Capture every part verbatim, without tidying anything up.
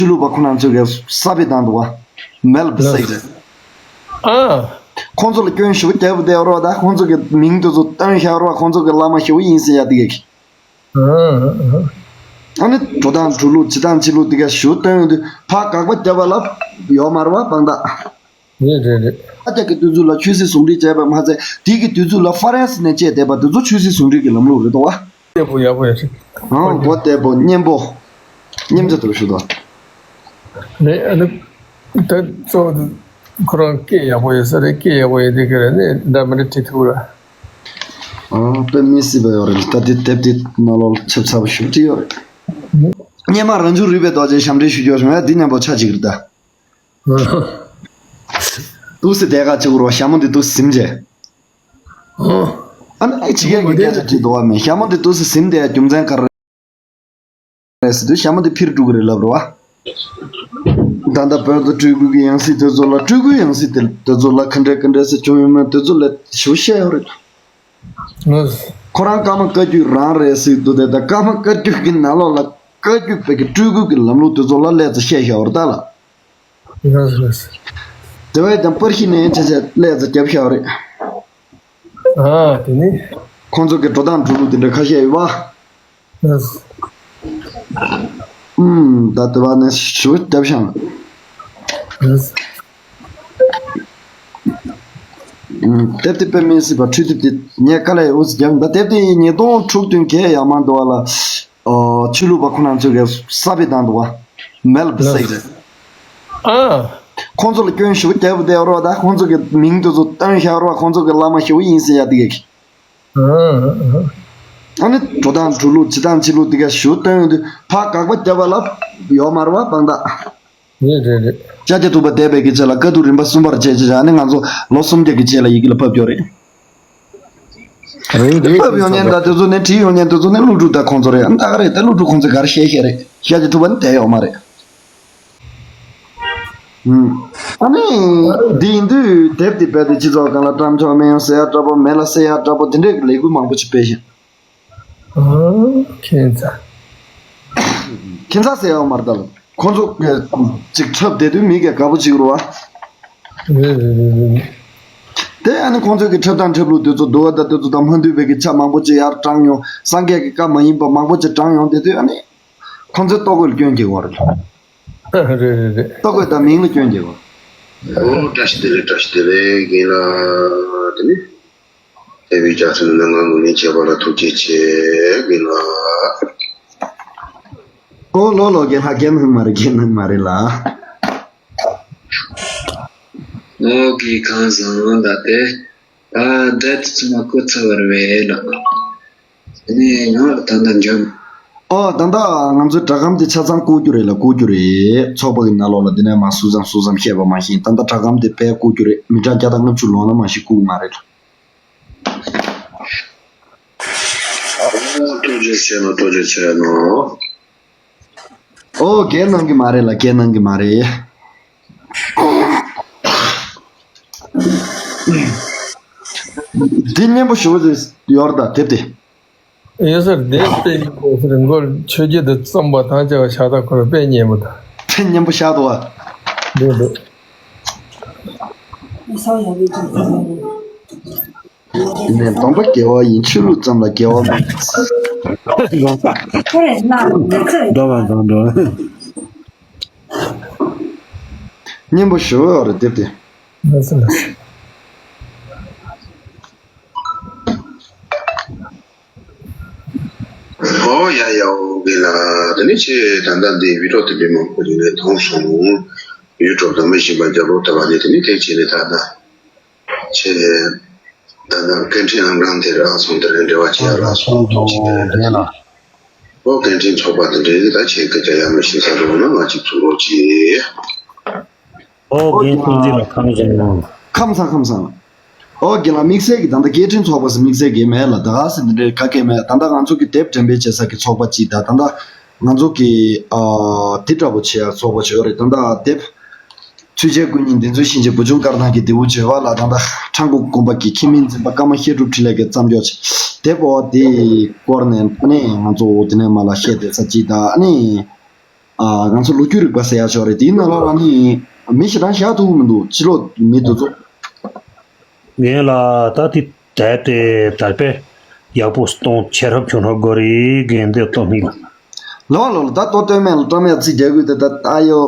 ཆོས་ལུགས་པ་ཁོ་རང་ཚོས་གི་གསར་པའི་སྟེང་དུ་བ། མེལ་བི་སེག་སི། ཨ། ཁོང་ཚོ་ལ་སྐྱོན་ཞེ་པོ་རྒྱབ་བསྡད་ཡོད་རེད་བ། ད་ཁོང་ཚོ་གི་མིང་དེ་ཚོ་བཏོན་བཞག་ཡོད་རེད་བ། ཁོང་ཚོ་གི་བླ་མ་ཞེ་པོ་ཡིན་ཟེར་ཡ་དེ་གི། ཨ་ནི་འགྲོ་སྟངས་འགྲོ་ལུགས་བྱེད་སྟངས་བྱེད་ལུགས་དེ་ག་ཞེ་པོ་བཏོན་ཡོད་དུས་ཕར་དགག་པ་བརྒྱབ་པ་ལ་ཡོད་མ་རེད་བ། དཔང་རྟགས། རེད་རེད་རེད། ཨ་ཅག་གི་དུས་ཚོད་ལ་ཆོས་སྲིད་ཟུང་འབྲེལ་བྱས་པ་མ་ཚད་དེ་གི་དུས་ཚོད་ལ་ཧྥ་རན་སི་ནས་བཅད་བསྡད་པ་དེ་ཚོ་ཆོས་སྲིད་ཟུང་འབྲེལ་གྱི་ལམ་ལུགས་རེད་དོ་བ། ཡག་པོ་ཡག་པོ་ཡག་ཤོས། ཨང་། གོ་བདེ་པོ་སྙན་པོ། སྙན་ཆ་དུ་ཞུ་དོ། ནས་ཨ་ནི། ད་གཙོ་བོ་ཁོ་རང་སྐད་ཡག་པོ་ཡོད་ས་རེད། སྐད་ཡག་པོ་ཡོད་དེ་ག་རེ་ནས་འདྲ་མི་འདྲ་བྲིས་ཐུབ་ར། ཨང་། དཔེ་མི་སྲིད་པ་ཡོད་རེད། ད་དེ་དེབ་དེ་ནང་ལོགས་ཆབ་ཚ་པོ་ཞུ་བྲིས་ཡོད་རེད། སྙན་མ་རང་བྱུང་རིག་པའི་རྡོ་རྗེ་ཞབས་འདྲེན་ཞུ་རྒྱུ་བྱུང་ཡ་འདི་མཉམ་པོ་ཆ་གཅིག་རེད་ད། ཏུ་སི་དེ་ག་ཅིག་རུ་བ་ཞྭ་མོ་འདི་ཏུ་སི་ཟིམ་རྗེས། ཨ་ནི་ཨེ་ཅི་ག་གི་སྐད་ཆ་དྲིས་འདུག་བ་མེད། ཞྭ་མོ་འདི་ཏུ་སི་ཟིམ་དེ་རྒྱུ་མཚན་ག་རེ་རེད་ཟེར་དུས་ཞྭ་མོ་འདི་ཕིར་འགྲོ་གི་རེད་ལབ་རུ་བ། ད་ལྟ་བོད་དུ་སྤྲུལ་སྐུ་གི་ཡང་སྲིད་དེ་ཚོ་ལ་སྤྲུལ་སྐུའི་ཡང་སྲིད་དེ་དེ་ཚོ་ལ་ག་འདྲ་ག་འདྲ་ཟེར་བྱུང་ཡོད་མེད་དེ་ཚོ་ལ་ཞུ་བཤད་ཡོད་རེད། ལགས། ཁོ་རང་ཀརྨ་བཀའ་བརྒྱུད་རང་རེད་ཟེར་འདུག་དེ་ད་ཀརྨ་བཀའ་བརྒྱུད་ཀྱི་ནང་ལོགས་ལ་བཀའ་བརྒྱུད་པའི་གི་སྤྲུལ་སྐུ་གི་ལམ་ལུགས་དེ་ཚོ་ལ་སླད་ཙེ་བཤད་བཞག་པ་རེད་ད་ལ། ལགས་ལགས། དེ་བས་ཀྱང་པར་ཤི་ནས་བྱས་བྱས་སླད་ཙེ་རྒྱབ་བཞག་པ་རེད། ཨ་དེ་ནི། ཁོང་ཚོ་གི་འགྲོ་སྟངས་འགྲོ་ལུགས་དེ་འདྲ་ཁ་ཤས་ཡོད་པ། ལགས། ཨུམ། ད་ལྟ་བ་ནས་ཞུ་རྒྱབ་ཤང་། ལགས། ཨུམ། དེབ་དེ་དཔེ་མི་སྲིད་པ་འཕྲུལ་དེབ་དེ་ངས་དཀའ་ལས་འུ་ཚོ་རྒྱབ་ད། དེབ་དེ་ཉིས་སྟོང་དྲུག་བདུན་གས་ཡག་མ་འདུག་བ་ལ། ཨོ། ཆོས་ལུགས་པ་ཁོ་རང་ཚོས་གས་གསར་པའི་སྟེང་དུ་བ། མེལ་བི་སེག་སི། ཨ། ཁོང་ཚོ་ལ་སྐྱོན་ཞེ་པོ་རྒྱབ་བསྡད་ཡོད་རེད་བ། ད་ཁོང་ཚོ་གི་མིང་དེ་ཚོ་བཏོན་བཞག་ཡོད་རེད་བ། ཁོང་ཚོ་གི་བླ་མ་ཞེ་པོ་ཡིན་ཟེར་ཡ་དེ་གས། ཨ་ནི་འགྲོ་སྟངས་འགྲོ་ལུགས་བྱེད་སྟངས་བྱེད་ལུགས་དེ་ག་ཞུ་སྟོན་ཡོང་དུས་ཕར་དགག་པ་བརྒྱབ་པ་ལ་ཡོད་མ་རེད་བ་དཔང་རྟགས། རེད་རེད་རེད། ཤཱཀྱ་ཐུབ་པ་འདས་པའི་གི་རྗེས་ལ་བཀའ་བསྡུ་རིམ་པ་གསུམ་པར་བྱས་བྱས་ཨ་ནི་ང་ཚོ་ལོ་སུམ་བརྒྱ་གི་རྗེས་ལ་ཡི་གེ་ལ་ཕབ་རྒྱུ་རེད། རེད་རེད། ཕབ་ཡོང་མཁན་དང་དེ་ཚོ་ནས་བྲིས་ཡོང་མཁན་དེ་ཚོ་ནི་ཀླུ་སྒྲུབ་དང་ཁོང་ཚོ་རེད། ཨ་ནི་ད་ག་རེད་དེ་ཀླུ་སྒྲུབ་ཁོང་ཚོས་ག་རེ་བཤད་བཤད་རེད། ཤཱཀྱ་ཐུབ་པ་ནི་བསྡད་ཡོད་མ་རེད། ཨ་ནི། འདི་ཡིན་དུས་དེབ་འདི་རྦད་དེ་སྤྱི་ཚོགས་སྒང་ལ་བཀྲམ་ཆོག་མེད་ཡང་ཟེར་ཡ་འདྲ་པོ་མེད་ལ་ཟེར་ཡ་འདྲ་པོ་དེ་འདྲས་ཀྱི་ལས་འགུལ་མང་པོ་ཞིག་སྤེལ་བཞིན། ཨ། ཁྱད་མཚར། ཁྱད་མཚར་ཟེར་ཡ་མ་རེད་ད་ལ། ཁོང་ཚོ་གི་ཅིག་འཁྲབ་བསྡད་དུས་མི་གས་དགའ་པོ་ཅིག་རུ་བ། རེད་རེད་རེད་རེད། དེ་ཨ་ནི་ཁོང་ཚོ་གི་འཁྲབ་སྟངས་འཁྲབ་ལུགས་དེ་ཚོ་འདུག་བ། ད་དེ་ཚོ་དང་མ་འདུས་པའི་གི་ཆ་མང་པོ་ཅིག་ཡར་དྲངས་ཡོང་། སངས་རྒྱས་ཀྱི་བཀའ་མ་ཡིན་པ་མང་པོ་ཅིག་དྲངས་ཡོང་། དེ་དུས་ཨ་ནི། ཁོང་ཚོའི་ལྟོ་གོས་ལ་སྐྱོན་རྒྱག་གི་ཡོད་རེད། རེད་རེད་རེད། ལྟོ་གོས་དང་མིང་ལ་སྐྱོན་རྒྱག་གི་ཡོད། ཨོ་བཀྲ་ཤིས་བདེ་ལེགས། བཀྲ་ཤིས་བདེ་ལེགས་རྒན་ལགས། དེ་ནི། དེ་བས་ཀྱང་ཚུལ་ནང་ངམ་ངུ་ནས་བྱས་པ་ལ་ཐུགས་རྗེ་ཆེ་རྒན་ལགས། ཨོ་ལོ་ལོ་རྒན་ལགས། རྒན་ལགས་མ་རེད། རྒན་ལགས་མ་རེད་ལ། ཨོ་རྒན་ཁམས་བཟང་ད་དེ། ད་འདྲ་དེ་ཚོ་མ་གོ་ཚ་བར་བས་ལ། དེ་ནས་ཡང་ལ་ད་ལྟ་འཇམ། ཨོ་ད་ལྟ་ང་ཚོའི་སྒྲ་སྒམ་དེ་ཆ་ཚང་བཀོད་རྒྱུ་རེད་ལ། བཀོད་རྒྱུ་རེད། ཚོགས་པ་གི་ནང་ལོགས་ལ་དེ་ནས་མ་སུ་ཙམ་སུ་ཙམ་བཤད་པ་མ་ཤེས། ད་ལྟ་སྒྲ་སྒམ་དེ་དཔེ་བཀོད་རྒྱུ་རེད། མི་གྲངས་བརྒྱ་དང་ལྔ་བཅུ་ལོངས་ན་མ་ཤེས་བཀོད་མ་རེད། ཨོ་ཐུགས་རྗེ་ཆེ་ལ། ཐུགས་རྗེ་ཆེ་ལ། ཨོ་རྒན་གནང་གི་མ་རེད་ལ། རྒན་གནང་གི་མ་རེད། འདི་སྙན་པོ་ཞེ་པོ་ཡོད་རེད་ད་དེབ་དེ། ཡོད་སར་དེབ་དེ་ཡིན་པ་ཟེར་མགོར་ཆོས་བརྒྱུད་དུ་བརྩམས་པ་དང་བཅས་པ་ཤ་སྟག་ཁོ་རང་དཔེ་སྙན་པོ་དང་། དཔེ་སྙན་པོ་ཤ་སྟག་བ། འདུག་འདུག་ནས་སྡོམ་པ་དགེ་བ་ཡིན། ཆོས་ལུགས་ཙམ་ལ་དགེ་བ་མེད། འགྲོ་བ་དང་འགྲོ། སྙན་པོ་ཞེ་པོ་ཡོད་རེད་དེབ་དེ། ལགས་སོ་ལགས་སོ། ཨོ་ཡ་ཡ། ཨོ་རྒན་ལགས། དེ་ནི་ཁྱེད་ད་ལྟ་འདི་བི་ཌི་ཡོ་དེ་འདྲའི་མང་པོ་ཞིག་ནས་མཐོང་སོང་། ཡུ་ཊུབ་དང་མི་ཤེས་པ་རྒྱབ་ལོག་ཐེབས་པ་ནི་དེ་ནི་ཐེག་ཆེན་ནས་ད་ལྟ་ཁྱེད་ད་ལྟ་སྐད་འཕྲིན་ཨང་གྲངས་དེ་རག་སོང་། དེ་རིང་འབྲེལ་བ་བྱེད་ཡ་རག་སོང་། ཐུགས་རྗེ་ཆེ་རྒན་ལགས། ཨོ་སྐད་འཕྲིན་ཚོགས་པ་དེ་འདྲའི་ད་ཁྱེད་སྐད་ཆ་ཡ་མི་ཤེས་ས་རེད་འོ་ན་ང་ཅིག་ཚུར་ལོག་ཅིག་ཨོ་རྒན་ཐུགས་རྗེ་ལ་ཁམས་བཟང་། ཁམས་བཟང་ཁམས་བཟང་། ཨོ་རྒན་ལགས། དམིགས་བསལ་གྱི་ད་ལྟ་སྐད་འཕྲིན་ཚོགས་པ་ཟེར་དམིགས་བསལ་གྱི་མེད་ལ། ད་ག་ཟེར་འདི་འདྲའི་ག་གེ་མེད། ད་ལྟ་ང་ཚོ་གི་དེབ་འགྲེམས་སྤེལ་བྱེད་ས་གི་ཚོགས་པ་གཅིག་དང་། ད་ལྟ་ང་ཚོ་གི་ཨ་དེ་འདྲ་པོ་བྱེད་ཡ་ཚོགས་པ་ཅིག་ཡོད་རེད། ད་ལྟ་དེབ་ཚུལ་འཆལ་ཀུན་ཉིད་བདེན་རྫུན་ཤེས་བྱའི་བུ་ཆུང་དཀར་ནག་གི་རྡེའུ་བྱེད་པ་ལ། ད་ལྟ་ཁྲ་འགུ་དགོན་པ་གི་ཁྱིམ་མི་འཛིན་པ་ཀརྨ་བཤད་སྒྲུབ་འཕྲིན་ལས་ཀྱིས་བརྩམས་ཆོས་ཅིག་དེབ་འོ་དེའི་སྐོར་ནས་ཨ་ནི་ང་ཚོ་འོ་དེ་ནས་མ་ལ་བཤད་བསྡད་ས་གཅིག་དང་། ཨ་ནི། ཨ་ང་ཚོ་ལོ་རྒྱུས་རིག་པ་ཟེར་ཡག་ཅིག་ཡོད་རེད། དེའི་ནང་ལོགས་ལ་ནི་མི་ཞེ་གྲངས་བཞག་ཐུབ་ཀྱི་མི་འདུག་ཕྱི་ལོགས་མི་འདུག་ཚོ། ངས་ལ་ད་དེ་དེབ་དེ་དར་སྤེལ་ཡག་པོ་གཏོང་ཆེ་རབ་ཆུང་རབ་དགོས་རེད། རྒན་དེ་ལྟོ་མིག་ལ། ལོ་ལོ་ལོ་ད་ལྟོ་སྟོད་སྨད་ལ་བཀྲམ་ཡག་ཚིག་རྒྱག་དགོས་དེ་ད་ད་ཡོ།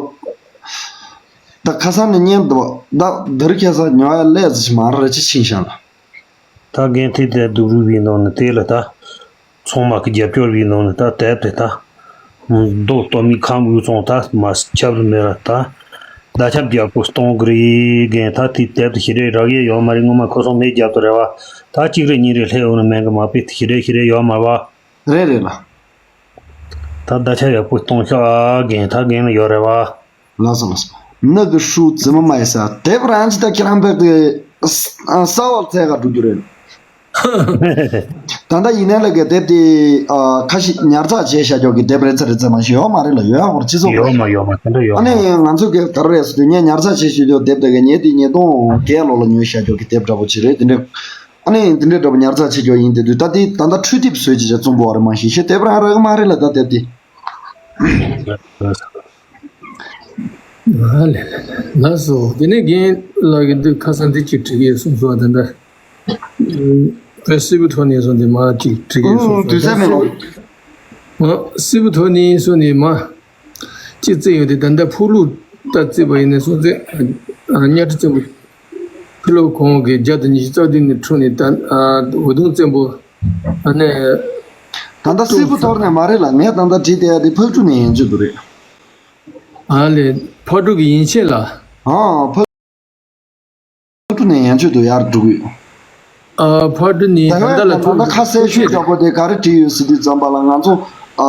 ད་ཁ་སང་ནས་ཉན་འདུག་ད་འདིར་ཁ་སང་ཉོ་ཡག་ལས་ཟིག་མ་རེད་ཅི་ཕྱིན་ཤག་ལ། ད་རྒན་དེ་དེ་སྡུག་རུས་པའི་ནང་ནས་དེ་ལ་ད། ཚང་མ་གི་རྒྱབ་སྐྱོར་བའི་ནང་ནས་ད་དེབ་དེ་ད། རྡོ་གཏོར་མའི་ཁམ་འུ་ཚང་ད་མ་ཁྱབ་རུ་མེད་ལ་ད། ད་ཁྱབ་རྒྱག་པོ་གཏོང་གི་རེད། རྒན་ད་དེ་དེབ་དེ་ཞེ་དྲག་རག་ཡས་ཡོད་མ་རེད། སྔོན་མ་ཁོ་ཚོ་མེད་རྒྱབ་ཏུ་རེད་བ། ད་གཅིག་རེ་གཉིས་རེ་སླེབས་འོང་ན་མེད་གི་མ་པི་དེ་ཞེ་དྲག་ཞེ་དྲག་ཡོད་མ་རེད་བ། རེད་རེད་ལ། ད་ད་ཆ་ཡག་པོ་གཏོང་ཤག་ཨ་རྒན། ད་རྒན་ལ་ཡོད་རེད་བ། ལགས་སོ་ལགས་སོ། ནག་གི་ཧྲུའུ་ཙི་མ་མ་ཡི་ས་དེབ་རང་ཅི་ད་ཁྱེད་རང་བེག་དེ་ས་བར་ཚད་ག་འགྲོ་རྒྱུ་རེད། ད་ལྟ་ཡིན་ནའི་ལ་གི་དེབ་དེ་ཨ་ཁ་ཤས་ཉར་ཚགས་བྱས་བཞག་རྒྱུ་གི་དེབ་རེ་ཚ་རེ་ཚ་མ་ཞིག་ཡོད་མ་རེད་ལ། ཡོད་ཡ་ཧོར་སྤྱི་ཚོགས་ཡོད་མ་ཡོད་མ་དེ་འདྲ་ཡོད་ཨ་མ་ནི་ང་ཚོ་གི་ག་རེ་རེད་ཟེར་དུས་ངས་ཉར་ཚགས་བྱས་བཞག་རྒྱུ་དེབ་དེ་གི་ཉེ་དུས་ཉིས་སྟོང་བརྒྱད་ལོ་ལ་ཉོས་བཞག་རྒྱུ་གི་དེབ་འདྲ་པོ་ཅིག་རེད། དེ་འདྲ་ཨ་ནི་དེ་འདྲའི་འདྲ་པོ་ཉར་ཚགས་བྱེད་རྒྱུ་ཡིན། དེ་དུས་ད་དེ་ད་ལྟ་འཕྲུལ་དེབ་བཟོས་ཅི་བྱ་རྩོམ་པོ་བ་རེད་མ་གཞི་ཤེས་དེབ་རང་རག་གི་མ་རེད་ལ། ད་དེབ་དེ། ཨ་ལེ་ལེ་ལེ་ལགས་སོ། དེ་ནས་རྒན་ལགས་ཀྱིས་འདི་ཁ་སང་འདི་གཅིག་བྲིས་ཡོད་གསུངས་སོང་། ད་ལྟ་བོད་སིལ་བུ་ཐོག་ནས་སོང་དེ་མ་གཅིག་བྲིས་ཡོད་གསུངས་སོང་། དུས་ཚོད་མེད་ལོ། ཨ་སིལ་བུ་ཐོག་ནས་སོང་ནས་མ་གཅིག་བརྩིས་ཡོད་དེ། ད་ལྟ་ཕུག་ལུགས་ད་བརྩིས་པ་ཡིན་ན་སོང་ཙེ་གཉའ་ཁྲི་བཙན་པོ་ཕྱི་ལོ་གོང་གི་བརྒྱ་དང་ཉི་ཤུ་རྩ་བདུན་ནས་འཁྲུངས་ནས་ད་ཨ་འུ་དུམ་བཙན་པོ་ཨ་ནས། ད་ལྟ་སིལ་བུ་ཐོག་ནས་མ་རེད་ལ། ངས་ད་ལྟ་བྲིས་བསྡད་ཡ་དེ་ཕག་གྲུ་ནས་ཡན་ཆོད་དུ་རེད། ཨ་ལས་ཕག་གྲུ་གི་ཡན་ཆད་ལ། ཨ་ཕག་ཕག་གྲུ་ནས་ཡན་ཆོད་དུ་ཡར་འགྲོ་གི་ཡོད། ཨ་ཕག་གྲུ་ནས་ད་ད་ལྟ་ལ་ལྟོ་ད་ལྟ་ཁ་གསལ་ཤོས་འདྲ་པོ་དེ་ག་རེ་བྲིས་ཡོད་ཟེར་དུས་ཙམ་པ་ལ་ང་ཚོ་ཨ་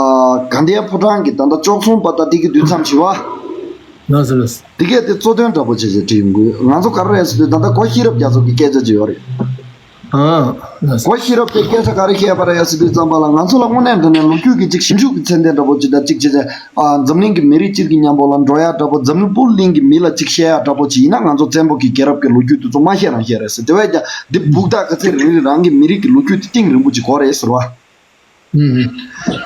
དགའ་ལྡན་ཕོ་བྲང་གི་ད་ལྟ་བཅུ་གསུམ་པ་ད་དེ་གི་དུས་མཚམས་བྱི་བ། ལགས་སོ་ལགས་སོ། དེ་གས་དེ་གཙོ་དོན་འདྲ་པོ་བྱས་བྱས་བྲིས་ཡོང་གི་ཡོད། ང་ཚོ་ག་རེ་རེད་ཟེར་དུས་ད་ལྟ་གོ་ཤེས་རབ་རྒྱ་མཚོ་གི་སྐད་ཆ་ཅིག་ཡོད་རེད། ཨ་ལགས་སོ། གོ་ཤེས་རབ་དེ་སྐད་ཆ་ག་རེ་བཤད་པ་རེད་ཟེར་དུས་ཙམ་པ་ལ་ང་ཚོ་ལ་དངོས་གནས་དྲང་གནས་ལོ་རྒྱུས་ཀྱི་ཅིག་ཞིབ་འཇུག་གི་ཚད་ལྡན་འདྲ་པོ་ཅིག་དང་གཅིག་བྱས་བྱས། ཨ་འཛམ་གླིང་གི་མི་རིགས་སྤྱིར་གྱི་མཉམ་པོ་ལ་འགྲོ་ཡག་འདྲ་པོ། འཛམ་བུ་གླིང་གི་མི་ལ་ཅིག་བཤད་ཡག་འདྲ་པོ་ཅིག་ཡིན་ན་ང་ཚོ་བཙན་པོ་གི་རྒྱལ་རབས་ཀྱི་ལོ་རྒྱུས་དེ་ཚོ་མ་བཤད་རང་བཤད་རེད་ཟེར། དེ་བས་ཀྱང་འདི་སྦུག་དག་ག་ཚད་རིང་རིང་རང་གི་མི་རིགས་ཀྱི་ལོ་རྒྱུས་དེ་གཏིང་རིང་པོ་ཅིག་གོ་རེད་ཟེར་བ། ཨུ་ཨུ།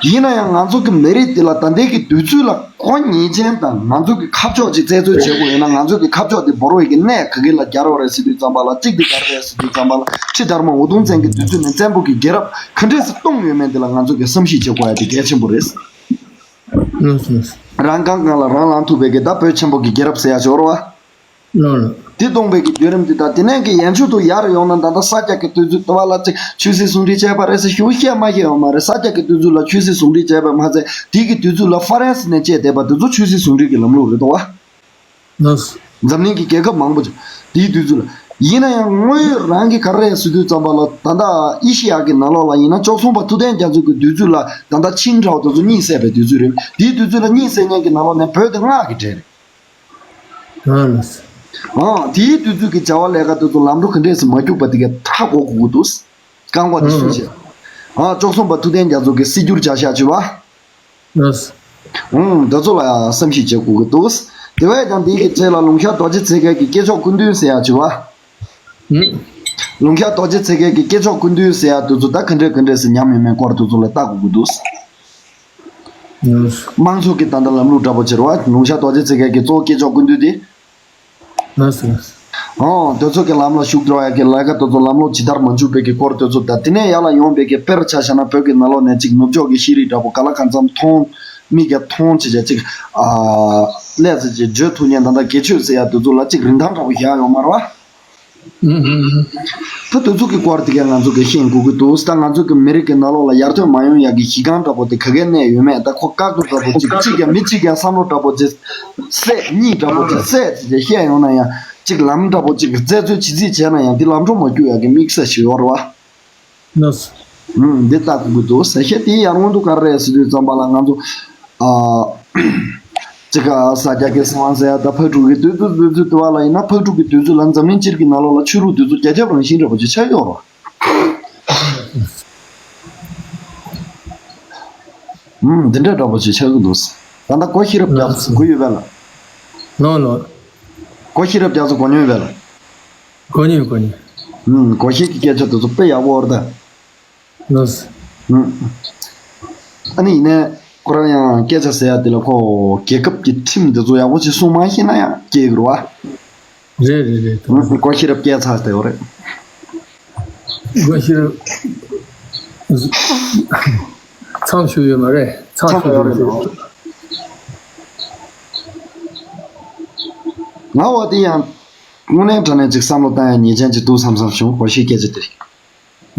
ཡིན་ན་ཡང་ང་ཚོ་གི་མི་རིགས་འདི་ལ་ད་ལྟའི་གི་དུས་ཚོད་ལ་གོ་ཉེས་ཅན་དང་ང་ཚོ་གི་ཁ་ཕྱོགས་ཅིག་རྩད་གཅོད་བྱེད་དགོས་ཡོད་ན། ང་ཚོ་གི་ཁ་ཕྱོགས་འདི་འབོར་བའི་གི་གནས་ག་གི་ལ་སྦྱར་བ་རེད་ཟེར་དུས་ཙམ་པ་ལ། གཅིག་འདི་ག་རེ་རེད་ཟེར་དུས་ཙམ་པ་ལ་ཁྲི་དར་མ་འུ་དུམ་བཙན་གྱི་དུས་ཚོད་ནས་བཙན་པོ་གི་རྒྱལ་རབས་ག་འདྲས་སེ་སྟོངས་ཡོད་མེད་འདི་ལ་ང་ཚོ་གི་བསམ་གཞིག་བྱེད་དགོས་ཡ་དེ་གལ་ཆེན་པོ་རེད། ལགས་སོ་ལགས་སོ། རང་གང་གང་ལ་རང་ལངས་ཐུབ་པའི་གི་ད་བོད་ཆེན་པོ་གི་རྒྱལ་རབས་ཟེར་ཡ་ཅིག་ཡོད་རེད་བ། ལགས་ལགས། དེ་སྟོངས་པའི་གི་བརྒྱུད་རིམ་འདི་དང་དེ་ནས་གི་ཡན་ཆོད་དུ་ཡར་ཡོང་ན་ད་ལྟ་ས་སྐྱ་གི་དུས་ཚོད་དུ་བ་ལ་ཅིག་ཆོས་སྲིད་ཟུང་འབྲེལ་བྱས་པ་རེད་ཟེར་ཞུ་བཤད་མ་བཤད་ཡོད་མ་རེད། ས་སྐྱ་གི་དུས་ཚོད་ལ་ཆོས་སྲིད་ཟུང་འབྲེལ་བྱས་པ་མ་ཚད་དེ་གི་དུས་ཚོད་ལ་ཧྥ་རན་སི་ནས་བཅད་བསྡད་པ་དེ་ཚོ་ཆོས་སྲིད་ཟུང་འབྲེལ་གི་ལམ་ལུགས་རེད་དོ་བ། ལགས། འཛམ་གླིང་གི་རྒྱལ་ཁབ་མང་པོ་ཅིག་དེའི་དུས་ཚོད་ལ། ཡིན་ན་ཡང་དངོས་ཡོད་རང་གི་ག་རེ་རེད་ཟེར་དུས་ཙམ་པ་ལ་ད་ལྟ་ཨེ་ཤི་ཡ་གི་ནང་ལོགས་ལ་ཡིན་ན་བཅུ་གསུམ་པ་ཐུབ་བསྟན་རྒྱ་མཚོ་གི་དུས་ཚོད་ལ་ད་ལྟ་ཆིང་འདྲ་བོ་དེ་ཚོ་གཉིད་སད་པའི་དུས་ཚོད་རེད། དེའི་དུས་ཚོད་ལ་གཉིད་སད་མཁན་གྱི་ནང་ལོགས་ནས་བོད་དེ་སྔགས་ཀྱི་གྲས་རེད། ཨ་ལགས། ཨང་དེའི་དུས་ཚོད་ཀྱི་བྱ་བ་ལས་ཀ་དེ་ཚོ་ལམ་འགྲོ་ག་འདྲས་སེ་མ་རྒྱུག་པ་དེ་གས་ཧ་གོ་དགོས་ཀྱི་འདུག་རྐང་པ་དེ་སུ་བྱས། ཨ་བཅུ་གསུམ་པ་ཐུབ་བསྟན་རྒྱ་མཚོ་གིས་སྲིད་སྒྱུར་བྱ་བཞག་བྱས་པ། ལགས། ཨང་དེ་ཚོ་ལ་ཡང་བསམ་གཞིག་བྱེད་དགོས་ཀྱི་འདུག་དེ་བས་ཀྱང་དེའི་གི་རྗེས་ལ་ལུང་ཤར་རྡོ་རྗེ་ཚེ་རྒྱལ་གྱི་སྐྱེས་མཆོག་སྐུ་མདུན་ཟེར་ཡག་བྱས་པ། ལུང་ཤར་རྡོ་རྗེ་ཚེ་རྒྱལ་གྱི་སྐྱེས་མཆོག་སྐུ་མདུན་ཟེར་ཡག་དེ་ཚོ་ད་ག་འདྲས་ག་འདྲས་སེ་ཉམས་ཡོད་མེད་སྐོར་དེ་ཚོ་ལ་བལྟ་དགོས་ཀྱི་འདུག་དམངས་གཙོ་གི་ད་ལྟ་ལམ་ལུགས་འདྲ་པོ་བྱེད་རོགས། ལུང་ཤར་རྡོ་རྗེ་ཚེ་རྒྱལ་གྱི་གཙོ་བོ་སྐྱེས་མཆོག་སྐུ་མདུན་དེ། ལགས་སོ་ལགས་སོ། ཨོ་དེ་ཚོ་གི་ལམ་ལ་ཞུགས་འགྲོ་ཡ་གི་ལས་ཀ་དེ་ཚོ་ལམ་ལྷོང་ཇི་ལྟར་མ་འཇུག་པའི་གི་སྐོར་དེ་ཚོ་དང་། དེ་ནས་ཡར་ལ་ཡོང་པའི་གི་དཔེར་ཆ་བཞག་ན་བོད་ཀྱི་ནང་ལོགས་ནས་ཅིག་ནུབ་ཕྱོགས་ཀྱི་ཤེས་རིག་འདྲ་པོ་ག་ལ་གང་འཚམ་མཐོང་མི་ག་མཐོང་བྱེད་བྱ་ཅིག་ཨ་ལས་ཟེར་ཅིག་བརྗོད་ཐུབ་མཁན་ད་ལྟ་དགེ་ཆོས་ཟེར་ཡ་དེ་ཚོ་ལ་ཅིག་རིན་ཐང་འདྲ་པོ་བཞག་ཡོད་མ་རེད་བ། ད་དེ་ཚོ་གི་སྐོར་དེ་གས་ང་ཚོ་གི་ཤེས་དགོས་ཀྱི་འདུག་ད་ང་ཚོ་གི་མི་རིགས་ཀྱི་ནང་ལོགས་ལ་ཡར་ཐོན་མ་ཡོང་ཡག་གི་གཞི་རྐང་འདྲ་པོ་དེ་ག་གས་གནས་ཡོད་མེད། ད་ཁོ་བཀག་འགོག་འདྲ་པོ་ཅིག་གཅིག་ཀྱང་མི་གཅིག་ཀྱང་བསམ་བློ་འདྲ་པོ་ཅིག་སད་གཉིས་འདྲ་པོ་ཅིག་སད་ཅིག་བཤད་ཡོང་ན་ཡང་ཅིག་ལམ་འདྲ་པོ་ཅིག་རྩད་གཅོད་བྱེད་རྩིས་བྱས་ན་ཡང་དེ་ལམ་འགྲོ་མ་བཅུག་ཡག་གི་དམིགས་བསལ་ཞིག་ཡོད་རེད་བ། ལགས་སོ། ཨུམ། འདི་ལྟ་དགོས་ཀྱི་འདུག་ཟེར་བཤད། དེའི་ཡར་སྔོན་དུ་ག་རེ་རེད་ཟེར་དུས་ཙམ་པ་ལ་ང་ཚོ་ཨ་ཅིག་ག་ས་སྐྱ་གེ་སར་དབང་ཟེར་ཡ་ད་ཕག་གྲུ་གི་དུས་ཚོད་དུས་ཚོད་དུ་བ་ལ་ཡིན་ན་ཕག་གྲུ་གི་དུས་ཚོད་ལ་འཛམ་གླིང་སྤྱིར་གྱི་ནང་ལོགས་ལ་ཆོས་ལུགས་དུས་ཚོད་རྒྱ་ཁྱབ་རང་བཞིན་འདྲ་པོ་ཅིག་ཆགས་ཡོད་རེད། ཨུམ། འདི་འདྲ་འདྲ་པོ་ཅིག་ཆགས་ཀྱི་འདུག་ད་ལྟ་གོ་ཤེས་རབ་རྒྱ་མཚོ་གོ་ཡོད་པས་ལ། ལོ་ལོ། གོ་ཤེས་རབ་རྒྱ་མཚོ་གོ་མྱོང་ཡོད་པས་ལ། གོ་མྱོང་གོ་མྱོང་། ཨུམ། གོ་ཤེས་ཀྱི་སྐད་ཆ་དེ་ཚོ་དཔེ་ཡག་པོ་ཡོད་རེད་ད། ལགས་སོ། ཨུམ། ཨ་ནི་ཡིན་ནའི་ ཁོ་རང་ཡང་སྐད་ཆ་ཟེར་ཡ་དེ་ལ་ཁོ་རྒྱལ་ཁབ་ཀྱི་ཁྲིམས་དེ་ཚོ་ཡག་པོ་ཅིག་སྲུང་མ་ཤེས་ན་ཡང་སྐྱེ་གི་རེད་བ། རེད་རེད་རེད། ང་ཚོ་སྒོར་གཞས་རབ་སྐད་ཚ་ཟེར་བ་རེད། སྒོར་གཞས་རབ་མཚམས་ཞུགས་ཡོད་མ་རེད། མཚམས་མཚམས་ཞུགས་ཡོད་ཡོད་མ་རེད། རེད། ང་འོ་དེ་ཡང་དངོས་གནས་དྲང་གནས་ཅིག་བསམ་བློ་བཏང་ཡ་ཉེས་ཅན་ཅིག་འདུག་བསམ་བསམ་བྱུང་། སྒོར་གཞས་སྐད་ཆ་དེ།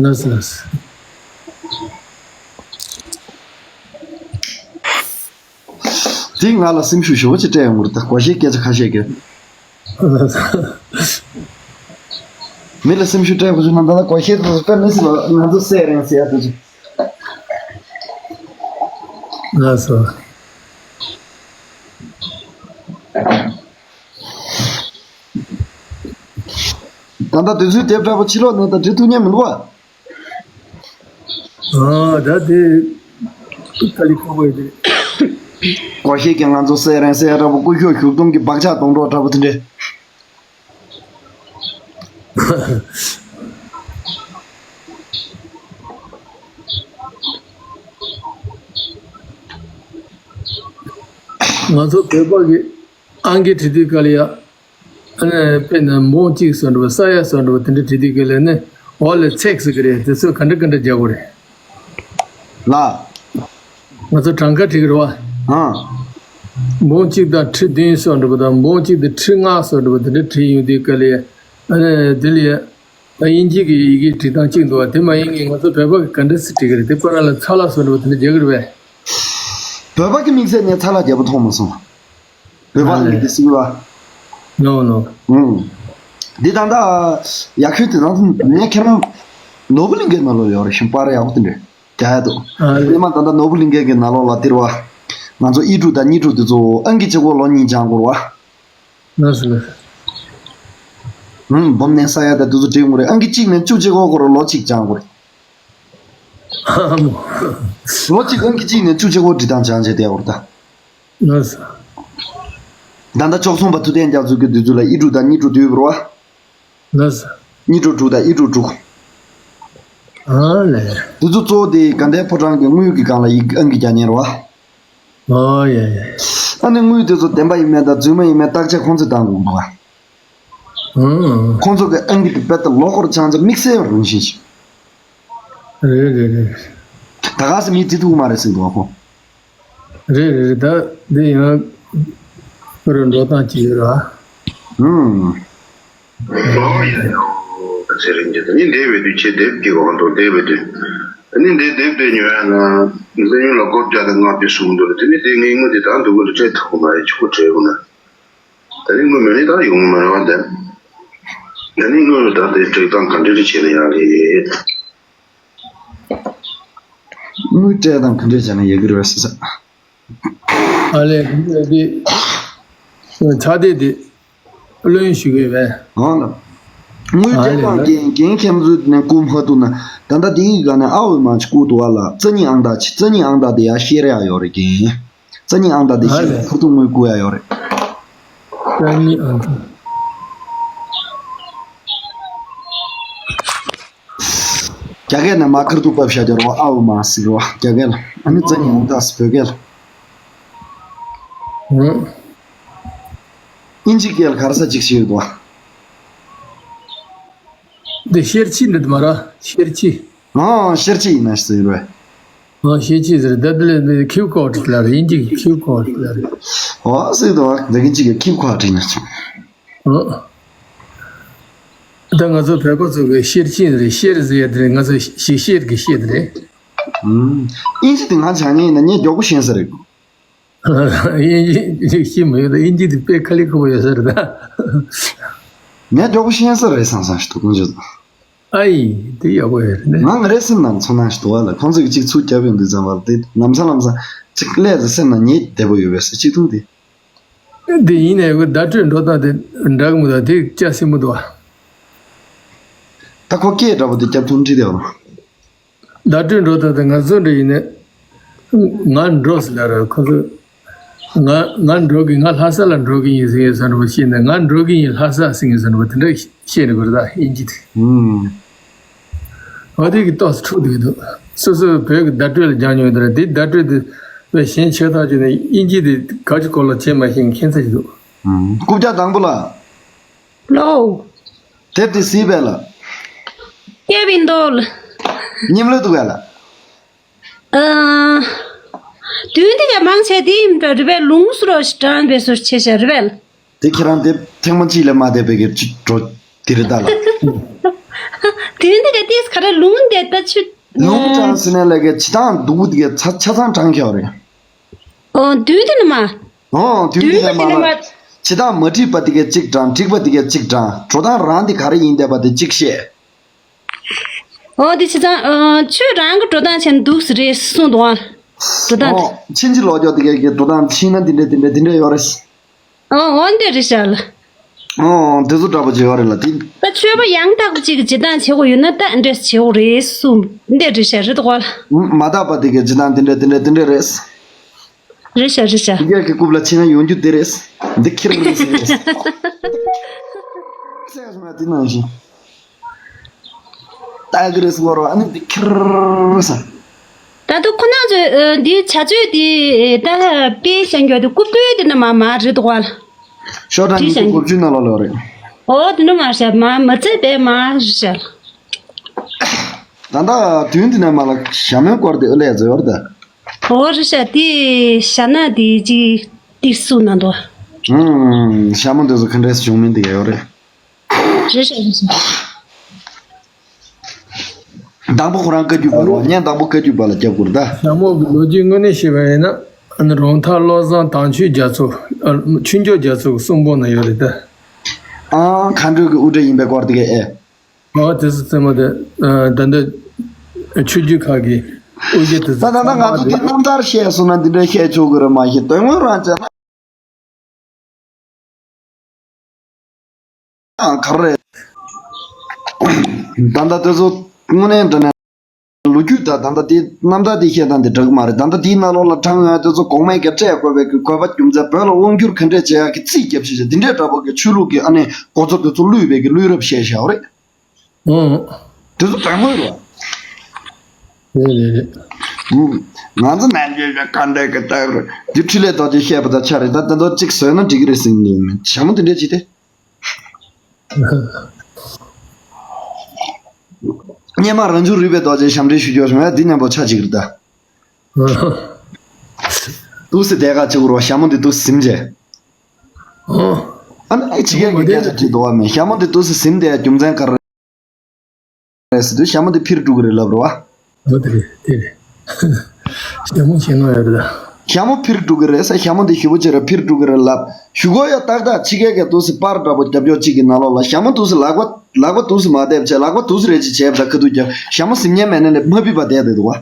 ལགས་སོ་ལགས་སོ། དེ་ང་ལ་སེམས་ཤུགས་ཞེ་པོ་ཅིག་སྤྲད་ཡོང་གི་རེད་ད། སྒོར་གཞས་སྐད་ཆ་ཁ་ཤས་ཀྱིས། ལགས་སོ། མི་ལ་སེམས་ཤུགས་སྤྲད་དགོས་བྱུང་ན་ད་ལྟ་སྒོར་གཞས་དེ་ཚོ་དཔེ་མི་སྲིད་པ། ང་ཚོ་སྲས་རེད་ཟེར་ཡ་དེ་ཚོ། ལགས་སོ། ད་ལྟ་དུས་ཚོད་དེབ་འདྲ་པོ་ཕྱི་ལོགས་ནས་ད་འབྲི་ཐུབ་མཁན་མི་འདུག་བ། ཨ་ད་དེ་ཏ་ལི་ཁོ་བོས་དེ། སྒོར་གཞས་ཀྱིས་ང་ཚོ་སྲས་རེད་ཟེར་ཡ་འདྲ་པོ། སྐུ་ཞབས་ཞུགས་གདོང་གི་བག་ཆགས་གདོང་གྲོགས་འདྲ་པོ་དེ་འདྲས། ང་ཚོ་བོད་པ་གི་ཨང་ཀི་བྲིས་དུས་སྐབས་ལ་ཡ། ཨ་ནི་དཔེར་ན་འབུམ་གཅིག་བཟོ་འདྲ་པོ། ས་ཡ་བཟོ་འདྲ་པོ་དེ་འདྲ་བྲིས་དུས་སྐབས་ལ་ནི་འོག་ལ་ཚེག་ཟེར་གི་རེད། དེ་ཚོ་ག་འདྲ་ག་འདྲ་རྒྱག་དགོས་རེད། ལགས། ང་ཚོ་གྲངས་ཀ་བྲིས་གི་རེད་བ། ཨང་། འབུམ་གཅིག་དང་ཁྲི་བདུན་བཟོ་འདྲ་པོ་དང་། འབུམ་གཅིག་དང་ཁྲི་ལྔ་བཟོ་འདྲ་པོ་དེ་འདྲ་བྲིས་ཡོང་དུས་སྐབས་ལ་ཡ། ཨ་ནི་དེ་ལ་ཡ། ཨ། དབྱིན་ཇི་གི་ཡི་གེ་བྲིས་སྟངས་གཅིག་འདུག་བ། དེ་མ་ཡིན་གྱི་ང་ཚོ་བོད་པ་གི་ག་འདྲ་སེ་བྲིས་ཀྱི་རེད། དེ་ཁོ་རང་ལ་ཚ་ལ་བཟོ་འདྲ་པོ་དེ་འདྲ་རྒྱག་གི་རེད་པས། བོད་པ་གི་དམིགས་བསལ་ནས་ཚ་ལ་རྒྱག་པོ་མཐོང་མ་སོང་། བོད་པ་ཨ་གི་ལེ། དེ་སྲིད་པ། ནོ་ནོ། ཨུམ། འདི་ད་ལྟ་ཡག་ཤོས་དེ་ད་ནས་ཁྱེད་རང་ནོར་བུ་གླིང་གའི་ནང་ལོགས་ཡོད་རེད། ཤིང་པར་ཡག་པོ་དེ་འདྲ་རྒྱག་ཡ་འདུག་ཨ་ལེ། དེ་མ་ད་ལྟ་ནོར་བུ་གླིང་གའི་གི་ནང་ལོགས་ལ་སྟེར་བ། ང་ཚོ་ཨི་ཀྲུག་དང་གཉིས་ཀྲུག་དེ་ཚོ་ཨང་ཀི་གཅིག་པོ་ལོ་གཉིས་སྦྱང་དགོས་རེད་བ། ལགས་སོ་ལགས་སོ། ཧུམ། འབུམ་ནས་ས་ཡ་དང་དེ་ཚོ་བྲིས་དགོས་རེད། ཨང་ཀི་གཅིག་ནས་བཅུ་གཅིག་འོག་སྐོར་ལོ་གཅིག་སྦྱང་དགོས་རེད། ཨ་མོ། ལོ་གཅིག་ཨང་ཀི་གཅིག་ནས་བཅུ་གཅིག་འོག་འབྲི་སྟངས་སྦྱང་བྱས་བསྡད་དགོས་རེད་ད། ལགས་སོ། ད་ལྟ་བཅུ་གསུམ་པ་ཐུབ་བསྟན་རྒྱ་མཚོ་གི་དུས་ཚོད་ལ་ཨི་ཀྲུག་དང་གཉིས་ཀྲུག་དུས་ཡོད་རེད་བ། ལགས་སོ། གཉིས་ཀྲུག་དྲུག་དང་ཨི་ཀྲུག་དྲུག་ཨ་ལས། དེ་ཚོ་གཙོ་བོ་དེ་དགའ་ལྡན་ཕོ་བྲང་གི་དངུལ་གྱི་སྒང་ལ་ཡི་གེ་ཨང་ཀི་རྒྱག་མཁན་རེད་བ། ཨོ་ཡ་ཡ། ཨ་ནི་དངུལ་དེ་ཚོ་བདེན་པ་ཡིན་མིན་དང་རྫུན་མ་ཡིན་མིན་བརྟག་དཔྱད་ཁོང་ཚོས་བཏང་དགོས་འདུག་ག་ཨང་། ཁོང་ཚོ་གི་ཨང་ཀི་དེ་རྦད་དེ་ལོ་འཁོར་ཆང་ཆ་དམིགས་བསལ་རང་བཞིན་ཞིག་རེད་རེད་རེད། ད་ག་སེ་མི་བྲིས་ཐུབ་མ་རེད་ཟེར་འདུག་ག་ཁོང་། རེད་རེད་རེད། ད་འདི་ཡང་ཁོ་རང་འགྲོ་སྟངས་ཅིག་ཡོད་ར། ཨང་། ཨོ་ཡ་ཡ། ཟེར་རིན་གྱི་ད་ནི་འདས་པའི་དུས་ཆེ་དེབ་ཀྱི་འོག་ཏུ་འདས་པའི་དུས། ད་ནི་འདས་དེབ་དེ་ཉོ་ཡ་ན་ལས་ཡུན་ལ་སྒོར་བརྒྱ་དང་ལྔ་བཅུ་གསུངས་འདུག་དེ་ནི་དེ་ངའི་དངུལ་དེ་ད་འདུག་གི་འདུག་སྤྲད་ཐུབ་ཀྱི་མ་རེད། ཆུ་ཁོ་སྤྲད་དགོས་ན། ད་ནི་དངུལ་མེད་ནི་ད་ཡོང་གི་མ་རེད་བ། འདི་ད་ནི་དངུལ་ད་དེ་སྤྲད་སྟངས་ག་འདྲ་རེ་བྱས་ན་ཡག་རེད། དངུལ་སྤྲད་སྟངས་ག་འདྲ་བྱས་ན་ཡག་གི་རེད་བས་ཟེར། ཨ་ལས། འདི་ཚ་དེ་དེ་བློན་ཞུ་གི་བས། ཨང་ལ། དངུལ་ཨ་སྤྲད་ལས་སྟངས་ལ། རྒན་རྒན་ཁྱེད་ཚོས་ནས་བསྐུར་མ་ཐུབ་ན། ད་ལྟ་དེའི་སྒང་ནས་ཨ་འོས་མ་ཅིག་བསྐུར་འདུག་བ་ལ། རྩ་གཉིས་ཨང་རྟགས་ཅིག་རྩ་གཉིས་ཨང་རྟགས་དེ་ཡར་བཤེར་ཡག་ཡོད་རེད་རྒན། རྩ་གཉིས་ཨང་རྟགས་དེ་ཨ་བཤེར་ལས། ཁུར་ཐུག་དངུལ་བསྐུར་ཡག་ཡོད་རེད། རྩ་གཉིས་ཨང་རྟགས། རྒྱ་སྐད་ནས་མ་ཁུར་ཐུག་ཕབ་བཞག་རྒྱུ་རེད་བ། ཨ་འོས་མ་ཟེར་བ་རྒྱ་སྐད་ལ། ཨ་ནི་རྩ་གཉིས་ཨང་རྟགས་བོད་སྐད་ལ། ཨང་། དབྱིན་ཇི་སྐད་ལ་ག་རེ་ཟེར་ཅིག་བཤད་ཡོད་དོ། འདི་བཤེར་ཕྱིས་འདི་མ་ར། བཤེར་ཕྱིས། ཨང་། བཤེར་ཕྱིས་ཡིན་ན་ཟེར་བས། ཨང་། བཤེར་ཕྱིས་ཟེར། ད་འདི་ལ་འདི་ཁིའུ་ཀོ་ཊི་ལབ་རེད། དབྱིན་ཇི་གི་ཁིའུ་ཀོ་ཊི་ལབ་རེད། ཨོ་ཟེར་དོ། འདི་གི་ཅིག་གི་ཁིའུ་ཀོ་ཊི་ཡིན་ན་ཆོག་ཨང་། ད་ང་ཚོ་བོད་པ་ཚོ་གི་བཤེར་ཕྱིས་ཟེར། བཤེར་ཟེར་ཡ་དེ་རེད། ང་ཚོ་ཞིབ་བཤེར་གི་བཤེར་དེ་རེད། ཨང་། དབྱིན་ཇི་དེ་ང་སྦྱང་མཁན་ཡིན་ན་ངས་མགྱོགས་པོ་ཤེས་ས་རེད། དབྱིན་ཇི་ཤེས་མ་ཡོད་ད། དབྱིན་ཇི་དེ་དཔེ་ཁ་ལི་ཁ་པོ་ཡོད་ས་རེད་ད། ངས་མགྱོགས་པོ་ཤེས་ས་རེད་བསམ་བསམ་ཞིག་འདུག་དཀོན་མཆོག་ཨ་ཡི། དེ་ཡག་པོ་ཡོད་རེད་ནི། ང་ང་རེ་སེམས་ནང་ཚོར་སྣང་ཞིག་འདུག་བ་ལ། ཁོང་ཚོས་གཅིག་ཚུར་རྒྱབ་ཡོང་དུས་ཙམ་པར་དེ་ལམ་སང་ལམ་སང་གཅིག་སླེབས་ཏེ་སེམས་ནང་ཉིད་བདེ་པོ་ཡོད་པའི་སེ་གཅིག་ཐུག་དེ། དེ་ཡིན་ནའི་བརྡ་སྤྲོད་འགྲོ་སྟངས་དེ་འདྲ་གི་མི་འདུག་དེ་སྐྱ་སེ་མི་འདུག་བ། ད་ཁོ་སྐད་འདྲ་པོ་དེ་རྒྱབ་ཐུབ་འདྲི་དེ་བ། བརྡ་སྤྲོད་འགྲོ་སྟངས་དེ་ང་ཚོ་འདྲ་ཡིན་ནའི། ང་འགྲོ་ཟེར་ལ་ར་ཁོ་ཚོ། ང་ང་འགྲོ་གི། ང་ལྷ་ས་ལ་འགྲོ་གི་ཡིན་ཟེར་ཡོད་ས་འདྲ་པོ་བཤད་ནས། ང་འགྲོ་གི་ཡིན་ལྷ་ས་ཟེར་ཡོད་ས་འདྲ་པོ་དེ་འདྲ་བཤད་ནས་བར་ད་དབྱིན་ཇི་དེ། ཨང་། འོ་དེ་གི་ཏོག་ཙམ་འཁྲུག་བསྡད་འདུག་སོ་སོ་བོད་ཀྱི་བརྡ་སྤྲོད་ལ་སྦྱང་མྱོང་ཡོད་དེ་ར། དེ་བརྡ་སྤྲོད་དེ། པས་གཞན་ཆོས་ཐག་གཅོད་ནས་དབྱིན་ཇི་དེ་ག་ཅིག་སྐོར་ལ་བྱེད་མ་ཤེས་མཁན་ཚ་ཞིག་འདུག་རྐུབ་བཀྱག་དང་པོ་ལ། ལོ། དེབ་དེ་གཟིགས་པས་ལ། སྐྱེ་བའི་མདོ་ལ། མཉམ་ལོས་འདུག་གས་ལ། ཨ། དུས་འདི་ག་མང་ཆེ་དེ་ཡིན་འདྲ་རི་བའི་ལུང་སུ་རོ་ཞིག་དྲངས་པའི་སུར་ཆེ་ཤ་རི་བལ། དེ་ཁྱེད་རང་དེབ་ཐེངས་མ་གཅིག་ལས་མ་བསྡད་པའི་གི་ཅིག་འགྲོ་དེ་རེད་ད་ལ། དུས་འདི་ག་དེས་ག་རེ་ལུང་འདི་ད་ཆུ། ལུང་དྲངས་ཟིན་ནས་ལས་ཀའི་ཆི་ཐང་འདུག་དེ་ག་ཆ་ཆ་ཚང་དྲངས་ཁྱེར་རེད། ཨོ་དུས་འདི་ནི་མ། ཨོ་དུས་འདི་ནི་མ་ལ། ཆི་ཐང་མ་བྲིས་པ་དེ་ག་གཅིག་དྲངས། བྲིས་པ་དེ་ག་གཅིག་དྲངས། འགྲོ་སྟངས་རང་དེ་ག་རེ་ཡིན་བསྡད་པ་དེ་གཅིག་བཤད། འོ་དེ་བྱས་ཙང་ཨ། ཁྱོད་རང་གི་འགྲོ་སྟངས་བྱས་ན་འདུག་ཟེར་རེད་གསུངས་འདུག་ཨ། འགྲོ་སྟངས། ཨོ་ཕྱིན་ཅི་ལོག་ཀྱོག་དེ་གའི་གི་འགྲོ་སྟངས་ཕྱིན་ན་འདི་འདྲས་འདི་འདྲས་འདི་འདྲས་ཡོད་རེད། ཨོ་འོ་འདི་རེད་ཤག་ལ། ཨོ་དེ་ཚོ་འདྲ་པོ་ཅིག་ཡོད་རེད་ལ་དེ། ད་ཆོས་པ་ཡང་དག་པ་ཅིག་གི་བྱེད་སྟངས་བྱེད་དགོས་ཡོད་ན་ད་འདྲས་བྱེད་དགོས་རེད་གསུངས་འདི་རེད་ཤག་རེད་དོ་ག་ལ། མ་དག་པ་དེ་གའི་བྱེད་སྟངས་འདི་འདྲས་འདི་འདྲས་འདི་འདྲས་རེད། རེད་ཤག་རེད་ཤག་དེ་གའི་གི་རྐུབ་ལ་ཕྱིན་ན་ཡོང་རྒྱུ་དེ་རེད། འདི་ཁྱེར་མི་སྲིད་རེད། སེམས་ལ་དེ་ནང་བཞིན། ལྟ་གི་རེད་ཟེར་བ་རོ་ཨ་ནི་འདི་ཁྱེར་ས། ད་དུང་ཁོ་ན་ཚོས་འདི་བྱ་སྤྱོད་འདི་ད་དཔེ་བཤད་རྒྱུ་དེ་རྐུབ་སྟོད་དེ་ན་མ་མ་རེད་དོ་ག་ལ། ཤོག་གྲངས་ཉི་ཤུ་རྐུབ་ཆུའི་ནང་ལོགས་ལོགས་རེད། ཨོ་དེ་ན་མ་བཤད་མ་མ་ཚད་པས་མ་བཤད། ད་ལྟ་དུས་འདི་ན་མ་ལ་ཞྭ་མོའི་སྐོར་དེ་ཨུ་ལས་ཟེར་བར་ད། ཨོ་རེད་ཤག་དེ་ཞྭ་ན་དེ་ཅིག་ཏིག་སུ་ན་དོ། ཨུམ་ཞྭ་མོ་འདི་ཚོ་ག་འདྲས་བྱུང་མིན་དེ་ཡོད་རེད། རེད་ཤག་རེད་ཤག་དང་པོ་ཁོ་རང་བཀའ་བརྒྱུད་པ་རོ་བརྙན་དང་པོ་བཀའ་བརྒྱུད་པ་ལ་རྒྱབ་དགོས་རེད་ད། ཞྭ་མོ་གི་ལོ་རྒྱུས་དངོས་གནས་བཤད་པ་ཡིན་ན་ཨ་ནི་རོང་ཐར་བློ་བཟང་དྭངས་ཆོས་རྒྱ་མཚོ། ཨ་ཆོས་འབྱོར་རྒྱ་མཚོ་གི་གསུང་འབུམ་ན་ཡོད་རེད་ད། ཨང་མཁའ་འགྲོའི་གི་དབུ་སྐྲ་ཡིན་པའི་སྐོར་དེ་གས་ཨེ། ཨོ་དེ་ཚོ་རྩེད་མོ་དེ་ད་ལྟ་ཆོས་བརྒྱུད་ཁག་གི་དབུ་སྐྲ་དེ་ཚོ་ད་ད་ད་ང་ཚོ་དེ་རྣམ་ཐར་བཤད་སོང་ན་འདི་འདྲ་བཤད་ཆོག་གི་རེད་མ་གཞི་དོན་དངོས་རང་བྱས་ན་ག་རེ་རེད། ད་ལྟ་དེ་ཚོ་དངོས་གནས་འདྲ་ན་ལོ་རྒྱུས་དང་ད་ལྟ་དེ་རྣམ་ཐར་དེ་བཤད་སྟངས་དེ་འདྲ་གི་མ་རེད། ད་ལྟ་དེའི་ནང་ལོགས་ལ་དྲངས་ཡོང་དེ་ཚོ་གོང་མའི་གི་སྤྲད་དགོས་པའི་གི་དགོས་པ་རྒྱུ་མཚན་བོད་ལ་དབང་བསྒྱུར་ག་འདྲས་བྱེད་ཡག་གི་རྩིས་རྒྱབ་ཤེས་བྱ་འདི་འདྲས་འདྲ་པོ་གི་ཆོས་ལུགས་ཀྱི་ཨ་ནི་འགོ་གཙོ་དེ་ཚོ་བསླུས་པའི་གི་བསླུས་རབས་བཤད་བཞག་རེད། ཨོ། དེ་ཚོ་དོན་དངོས་རེད། རེད་རེད་རེད། ང་ཚོ་ནམ་རྒྱུན་ཡང་ག་འདྲ་གི་ལྟར་འདི་འཕྲིན་ལས་རྡོ་རྗེས་བཤད་པ་དང་ཆ་རེད་ད། དེ་ཚོ་གཅིག་བཟོས་ན་འགྲིག་གི་རེད་ཟེར་གི་འདུག་མེད་ཞྭ་མོ་དེ་འདྲས་བྱེད་དེ། སྙེ་མ་རང་བྱུང་རུས་པའི་རྡོ་རྗེ་ཞབས་འདྲེན་ཞུ་རྒྱུ་བྱུང་ཡ་འདི་མཉམ་པོ་ཆ་གཅིག་རེད་ད། ཏུ་སི་དེ་ག་ཆེ་གུར་བ་ཞྭ་མོ་འདི་ཏུ་སི་ཟིམ་རྗེ། ཨོ། ཨ་ནི་ཨེ་ཅི་གེ་གི་སྐད་ཆ་དྲིས་འདུག་བ་མེད། ཞྭ་མོ་འདི་ཏུ་སི་ཟིམ་དེ་རྒྱུ་མཚན་ག་རེ་རེད་ཟེར་དུས་ཞྭ་མོ་འདི་འཕིར་འགྲོ་གི་རེད་ལབ་རེད་བ། ཨོ་དེ་རེད་དེ་རེད། ཞྭ་མོ་ཞེད་སྣང་ཡོད་རེད་ད། ཞྭ་མོ་འཕིར་འགྲོ་གི་རེད་ཟེར། ཞྭ་མོ་འདི་ཞེ་པོ་ཅིག་ར་འཕིར་འགྲོ་གི་རེད་ལབ། ཞུ་གོ་ཡ་ཏག་ཏག་ཕྱི་རྒྱལ་གྱི་ཏུ་སི་པར་འདྲ་པོ་རྒྱབ་སྐྱོར་གཅིག་གི་ནང་ལོགས་ལ་ཞྭ་མོ་ཏུ་སི་ལག་པ་ལག་པ་ཏུ་སི་མ་བསྡད་བྱས་ལག་པ་ཏུ་སི་རེད་ཅེས་བྱས་པ་ད་ཁ་ཐུག་རྒྱབ་ཞྭ་མོ་ཟིམ་ཉན་མེད་ན་ལས་མ་ཕུད་པ་བསྡད་བསྡད་འདུག་བ།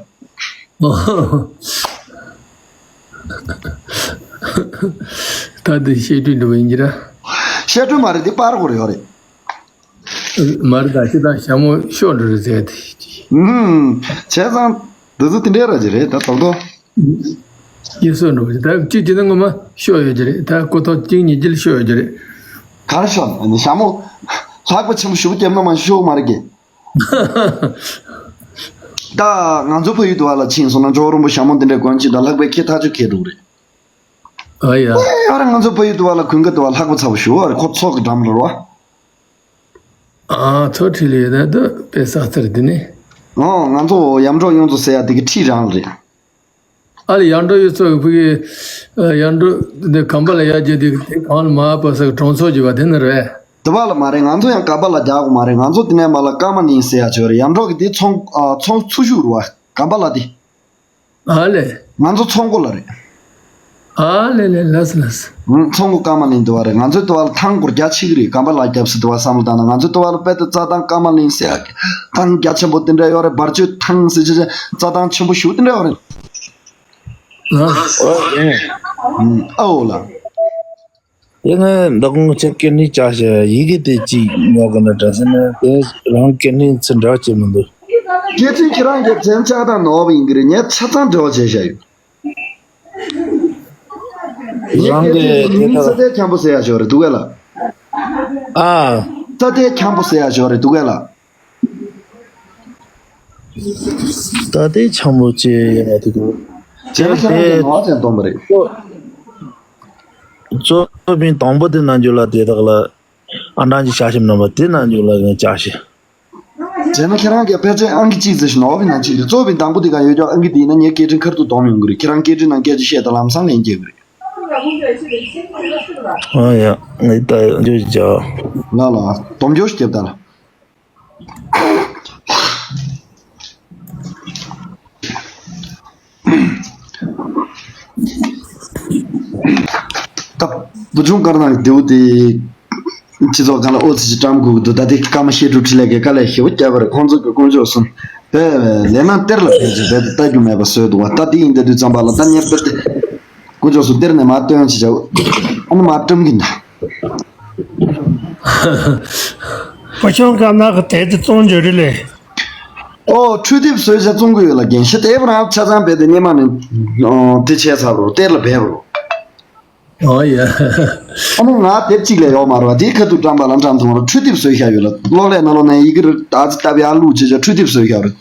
ད་འདི་བཤད་སྤྲོས་འདྲ་པོ་ཡིན་གྱི་ར། བཤད་སྤྲོས་མ་རེད་འདི་པར་གོ་རེ་ཡོད་རེད། མ་རེད་ད་ཅི་ད་ཞྭ་མོ་ཤོར་འགྲོ་རེད་ཟེར་ཏེ། ཨུམ། བྱས་ཙང་འདི་ཚོ་དེ་འདྲའི་ར་ཅི་རེད་ད་དོག་དོག་ཡིན་སོ་འགྲོ་ད་ཅི་ཅི་ན་ངོ་མ་ཤོར་ཡོད་ཀྱི་རེད། ད་ཀོ་ཐོག་གཅིག་གཉིས་ཀྱི་ཤོར་ཡོད་ཀྱི་རེད། གར་ཤོར་ཞྭ་མོ་ལྷག་པ་ཆེན་པོ་ཞུ་བ་རྒྱབ་ན་མ་ཤོར་མ་རེད་གི། ད་ང་ཚོ་ཕ་ཡུལ་དུ་བ་ལ་ཕྱིན་སོང་ན་ཇོ་རོན་པོ་ཞྭ་མོ་འདི་འདྲའི་གོན་ཅི་ད་ལྷག་པའི་ཁྱེད་ཐག་ཆོད་ཁེལ་འགྲོ་གི་རེད། ཨ་ཡ། ཨེ་ཡོ་རེ་ང་ཚོ་ཕ་ཡུལ་དུ་བ་ལ་གོན་གི་དུ་བ་ལྷག་པ་ཚ་པོ་ཞུ་བ་རེད་ཁོ་ཚོགས་གི་འགྲམ་ལ་རོ། ཨ་ཚོ་ཁྲིད་ལས་ཡོད་ན་དུ་དཔེ་ས་ཚར་འདི་ནི། ཨོ་ང་ཚོ་ཡམ་འབྲོག་ཡོངས་རྫོགས་ཟེར་ཡ་དེ་གི་ཁྲིད་རང་རེད། ཨ་ལ་ཡར་འགྲོ་ཡོད་ཚོ་ཕུ་གི་ཡར་འགྲོ་དེ་གམ་པ་ལ་ཡར་རྒྱུ་དེ་དེ་གང་ལ་མ་པ་ས་གི་གྲོང་ཚོ་རྒྱུ་བ་དེ་ནི་རེད། དུ་བ་ལ་མ་རེད། ང་ཚོ་ཡང་གམ་པ་ལ་རྒྱག་གོ་མ་རེད། ང་ཚོ་དེ་ནས་མ་ལ་ཀ་མ་ལིང་ཟེར་ཡ་ཆོ་རེད། ཡར་འགྲོ་གི་དེ་ཚོང་ཚོང་ཚུ་ཤུ་རུ་བ་གམ་པ་ལ་དེ། ཨ་ལེ། ང་ཚོ་ཚོང་སྒོ་ལ་རེད། ཨ་ལེ་ལེ་ལགས་སོ་ལགས་སོ། ཚོང་སྒོ་ཀ་མ་ལིང་དུ་བ་རེད། ང་ཚོའི་དུ་བ་ལ་ཐང་སྒོར་རྒྱ་ཆེ་གི་རེད། གམ་པ་ལ་རྒྱབ་སི་དུ་བ་བསམ་བློ་བཏང་ན་ང་ཚོའི་དུ་བ་ལ་དཔེ་དེ་རྩྭ་ཐང་ཀ་མ་ལིང་ཟེར་ཡ་གི་ཐང་རྒྱ་ཆེན་པོ་དེ་འདྲ་ཡོད་རེད། བར་གཅོད་ཐང་ཟེར་ཆེ་ཆེ་རྩྭ་ཐང་ཆེན་པོ་ཞུ་དེ་འདྲ་ཡོད་རེད། ཨོ་ལ། དེ་ནས་མདང་དགོང་ཁྱེད་སྐད་འཕྲིན་བཅར་བྱས་ཡི་གེ་དེ་གཅིག་ཉོ་གི་ན་དྲན་སེ་ན་དེ་རང་སྐད་འཕྲིན་ཚུར་འདྲ་བྱེད་མི་འདུག་སྐད་འཕྲིན་ཁྱེད་རང་གི་མཚན་ལྕགས་དང་ནོར་བ་ཡིན་གི་རེད། ངས་ཆ་ཚང་འབྲེལ་བ་བྱས་བཞག་ཡོད། ངས་རང་སྐད་གི་འཕྲིན་དེ་མིང་ལ་ས་མཐའི་འཁྱམ་པོ་ཟེར་ཡ་ཞོ་རེད་འདུག་གས་ལ། ཨ། ས་མཐའི་འཁྱམ་པོ་ཟེར་ཡ་ཞོ་རེད་འདུག་གས་ལ། ད་ལྟའི་འཆམ་པོ་ཅེས་ཡོད་ན་དེ་གོ། བྱས་ན་ཁྱེད་རང་གིས་ནོར་བ་ཅན་གཏོང་པ་རེད། གཙོ་བོ་དང་པོ་དེ་ནང་འཇུག་ལ་དེ་དག་ལ་ཨ་འདྲ་ཅིག་བྱ་ཞིམ་ནམ་པ་དེ་ནང་འཇུག་ལ་ངས་བྱ་ཞིམ། བྱས་ན་ཁྱེད་རང་གིས་ཕལ་ཆེར་ཨང་ཀི་གཅིག་ཙམ་ཞིག་ནོར་བ་ནང་ཅིག་རེད། གཙོ་བོ་དང་པོ་དེ་ག་ཡོད་ཀྱང་ཨང་ཀི་དེ་ཡིན་ན་ངའི་སྐད་འཕྲིན་ཁ་ཐུག་གཏོང་མི་ཡོང་གི་རེད། ཁྱེད་རང་སྐད་འཕྲིན་ནང་སྐད་ཆ་བཤད་དང་ལམ་སང་ལན་རྒྱག་གི་རེད། ཨ་ཡ། ངས་ད་འཇོག་ཅིག་བྱ། ལ་ལ་སྡོམ་འཇོག་ཞིག་རྒྱབ་ད་ལ། ད་བུ་ཆུང་དཀར་ནག་རྡེའུ་དེ་སྤྱི་ཚོགས་སྒང་ལ་ཨོ་ཙི་ཅི་བཀྲམ་དགོས་ཀྱི་འདུག་ད་དེ་སྐར་མ་བཤད་སྒྲུབ་འཕྲིན་ལས་ཀྱི་དཀའ་ལས་ཞེ་པོ་བརྒྱབ་པ་རེད། ཁོང་ཚོ་གི་དཀོན་མཆོག་གསུམ་དེ་ལས་ན་གཏེར་ལ་ཕེབས་ཀྱི་རེད། ལྟ་རྒྱུ་མེད་པ་བཟོས་འདུག་བ། ད་དེ་ཡིན་དེ་དུས་ཙམ་པ་ལ་ད་ངས་དཔེར་དེ་དཀོན་མཆོག་གསུམ་གཏེར་ནས་མར་བཏོན་བྱེད་བྱ། ཨ་ནི་མར་བཀྲམ་གྱིན་ད། བུ་ཆུང་དཀར་ནག་གི་དེབ་དེ་བཙོང་འཇོག་རེད་ལས། ཨོ་འཕྲུལ་དེབ་བཟོས་བྱས་བཙོང་གི་ཡོད་ལ། རྒན་ཤི་དེབ་རང་ཆ་ཚང་རྦད་དེ་སྙེ་མ་ནས་དེ་བྱས་ཚར་རོ། གཏེར་ལ་སྦས་རོ། ཨོ་ཡ། ཨ་ནི་ང་དེབ་གཅིག་ལས་ཡོག་མ་རེད་བ། དེའི་ཁ་ཐུག་བཀྲམ་པ་ལ་འགྲམ་ཐུང་ར་འཕྲུལ་དེབ་བཟོས་བཞག་ཡོད་ལ། གློག་ཀླད་ནང་ལོགས་ནས་ཡི་གེ་རུ་ཨ་ཙི་ལྟ་བའི་ཨ་ལུག་བྱེད་བྱས་འཕྲུལ་དེབ་བཟོས་བཞག་རེད།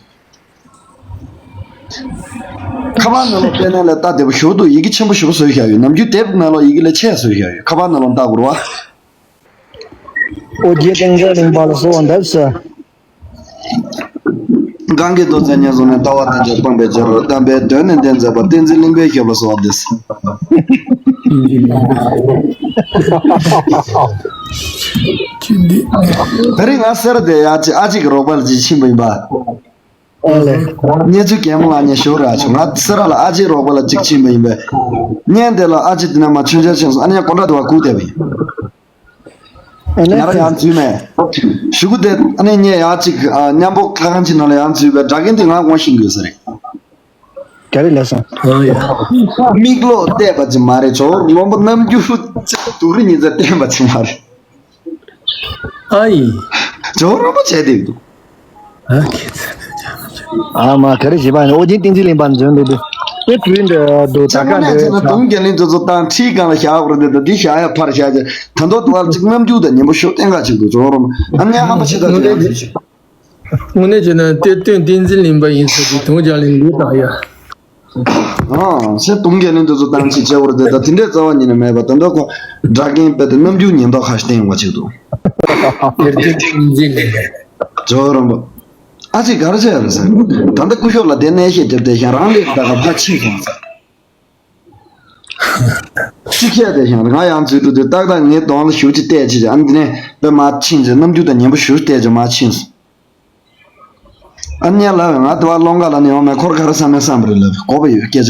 ཁ་པར་ནང་ལོགས་དཔེར་ན་ལས་ལྟ་བདེ་པོ་ཞེ་པོ་འདུག་ཡི་གེ་ཆེན་པོ་ཞེ་པོ་བཟོས་བཞག་ཡོད། ནམ་རྒྱུན་དེབ་ནང་ལོགས་ཡི་གེ་ལས་ཆེ་བཟོས་བཞག་ཡོད། ཁ་པར་ནང་ལོགས་ལྟ་དགོས་རེད་བ། ཨོ་རྒྱན་ཏིང་འཛིན་གླིང་པ་ལ་གསོལ་བ་འདེབས་སོ། གང་གི་རྡོ་རྗེ་ཉེར་བཟུང་ནས། ལྟ་བ་ཐམས་ཅད་སྤངས་པའི་ཕྱིར། དམ་པའི་དོན་ནི་འདི་མཛད་པ། བསྟན་འཛིན་གླིང་པས་ཞབས་ལ་གསོལ་བ་འདེབས། ད་རེས་ང་སེ་ར་དེ་ཡ་ཅི་ཨ་ཅེ་གི་རོགས་པ་ལ་ཅིག་ཕྱིན་པ་ཡིན་པ། ཨ་ལས། གནས་ཚུལ་གད་མོ་ལངས་ཉེན་ཞོར་ར་བྱུང་། ང་སེ་ར་ལ་ཨ་ཅེའི་རོགས་པ་ལ་གཅིག་ཕྱིན་པ་ཡིན་པས། བརྙན་དེ་ལ་ཨ་ཅེ་དེ་ནས་མ་མཆོད་མཇལ་ཕྱིན་སོང་། ཨ་ནི་ཡང་ཀོན་ཊ་དུ་བ་བཀུག་བསྡད་པ་ཡིན། ཨ་ལས། ང་ར་ཡང་འཛུལ་མེད། གཞུག་གུ་དེ་ཨ་ནི་ངས་ཡང་གཅིག་ཨ་མཉམ་པོ་ཁ་ཁང་ཆེ་ནང་ལ་ཡང་འཛུལ་བས། སྒྲ་གིན་དེ་ང་ངོ་ཤེས་དགོས་ས་རེད། ག་རེ་ལབ་སོང་། ཨ་ཡ། མིག་ལོག་བལྟས་པ་ཅིག་མ་རེད། ཇོ་བོ་མགོན་པོ་རྣམ་འགྱུར་ཅིག་དུག་རི་ཉི་ཟེར་བསྟན་པ་ཅིག་མ་རེད། ཨ་ཡི། ཇོ་བོ་རིན་པོ་ཆེ་དེ་འདུག་ཨ་ཁེ་ཚ། ཨ་མ་ག་རེ་བྱེད་པ་ཡིན། ཨོ་རྒྱན་ཏིང་འཛིན་གླིང་པ་འཛོན་འདུག་དེ་དེ་བྲིས་འདི་འདུག་ད་ཆ་ག་ནས་འདི་བྱས་ན་དུང་རྒྱ་གླིང་དེ་ཚོ་བཏང་ཁྲིའི་སྒང་ལ་བཞག་པ་རེད། འདི་འདི་བཞག་ཡ་ཕར་བཞག་ཅིག་ད་མདོ་དུ་བར་གཅིག་རྣམ་འགྱུར་དང་ཉན་པོ་ཤོག་བསྟན་ཁ་ཅིག་འདུག་ཇོ་བོ་རིན་པོ་ཨ་ནི་ཧམ་པ་ཆེ་ད་དུ་ཡང་དུ་ཞིག་དངོས་གནས་བྱས་ན་གཏེར་སྟོན་བསྟན་འཛིན་གླིང་པ་ཡིན་ཟེར་དུས་དུང་རྒྱ་གླིང་ལུས་དང་ཡ། ཨང་། ཞེས་དུང་རྒྱ་གླིང་དུ་ཚོ་བཏང་ཅིག་བྱས་འོར་དེ་ད་དེ་འདྲའི་རྩ་བ་ཉིད་ནས་མེད་པ། ད་ལྟ་ཁོ་སྒྲ་གིན་དཔེ་དེ་རྣམ་འགྱུར་ཉེན་རྟོག་ཁ་ཤས་བསྟན་ཡོང་བ་ཅིག་འདུག་གཏེར་སྟོན་བསྟན་འཛིན་གླིང་པ། ཇོ་བོ་རིན་པོ། ཨ་ཅེ་ག་རེ་བྱས་ཡོད་ཟེར། ད་ལྟ་སྐུ་ཞབས་ལ་དེ་གནས་བཤད་རྒྱབ་བསྡད་ཤག་རང་ལས་ད་ག་ཕར་ཕྱིན་སོང་ཟེར། ཅི་བཤད་བསྡད་ཤག་ང་ཡང་འཛུལ་འགྲོ་དུས་ཏག་ཏག་ངའི་གདོང་ལ་ཞུ་ཅིག་བལྟས་ཅིག་ཨ་ནི་དེ་ནས་དཔེ་མ་ཕྱིན་ཅིག་རྣམ་འགྱུར་དང་ཉན་པོ་ཞུ་བལྟས་ཅིག་མ་ཕྱིན་སོང་། ཨ་ནི་ཡང་ལབ་ང་དེ་བ་སློང་ག་ལ་ནི་ཡོང་མེད། ཁོར་ག་རེ་བསམ་མེད་བསམ་པ་རེད་ལབ་གོ་བ་ཡོད་སྐད་ཆ།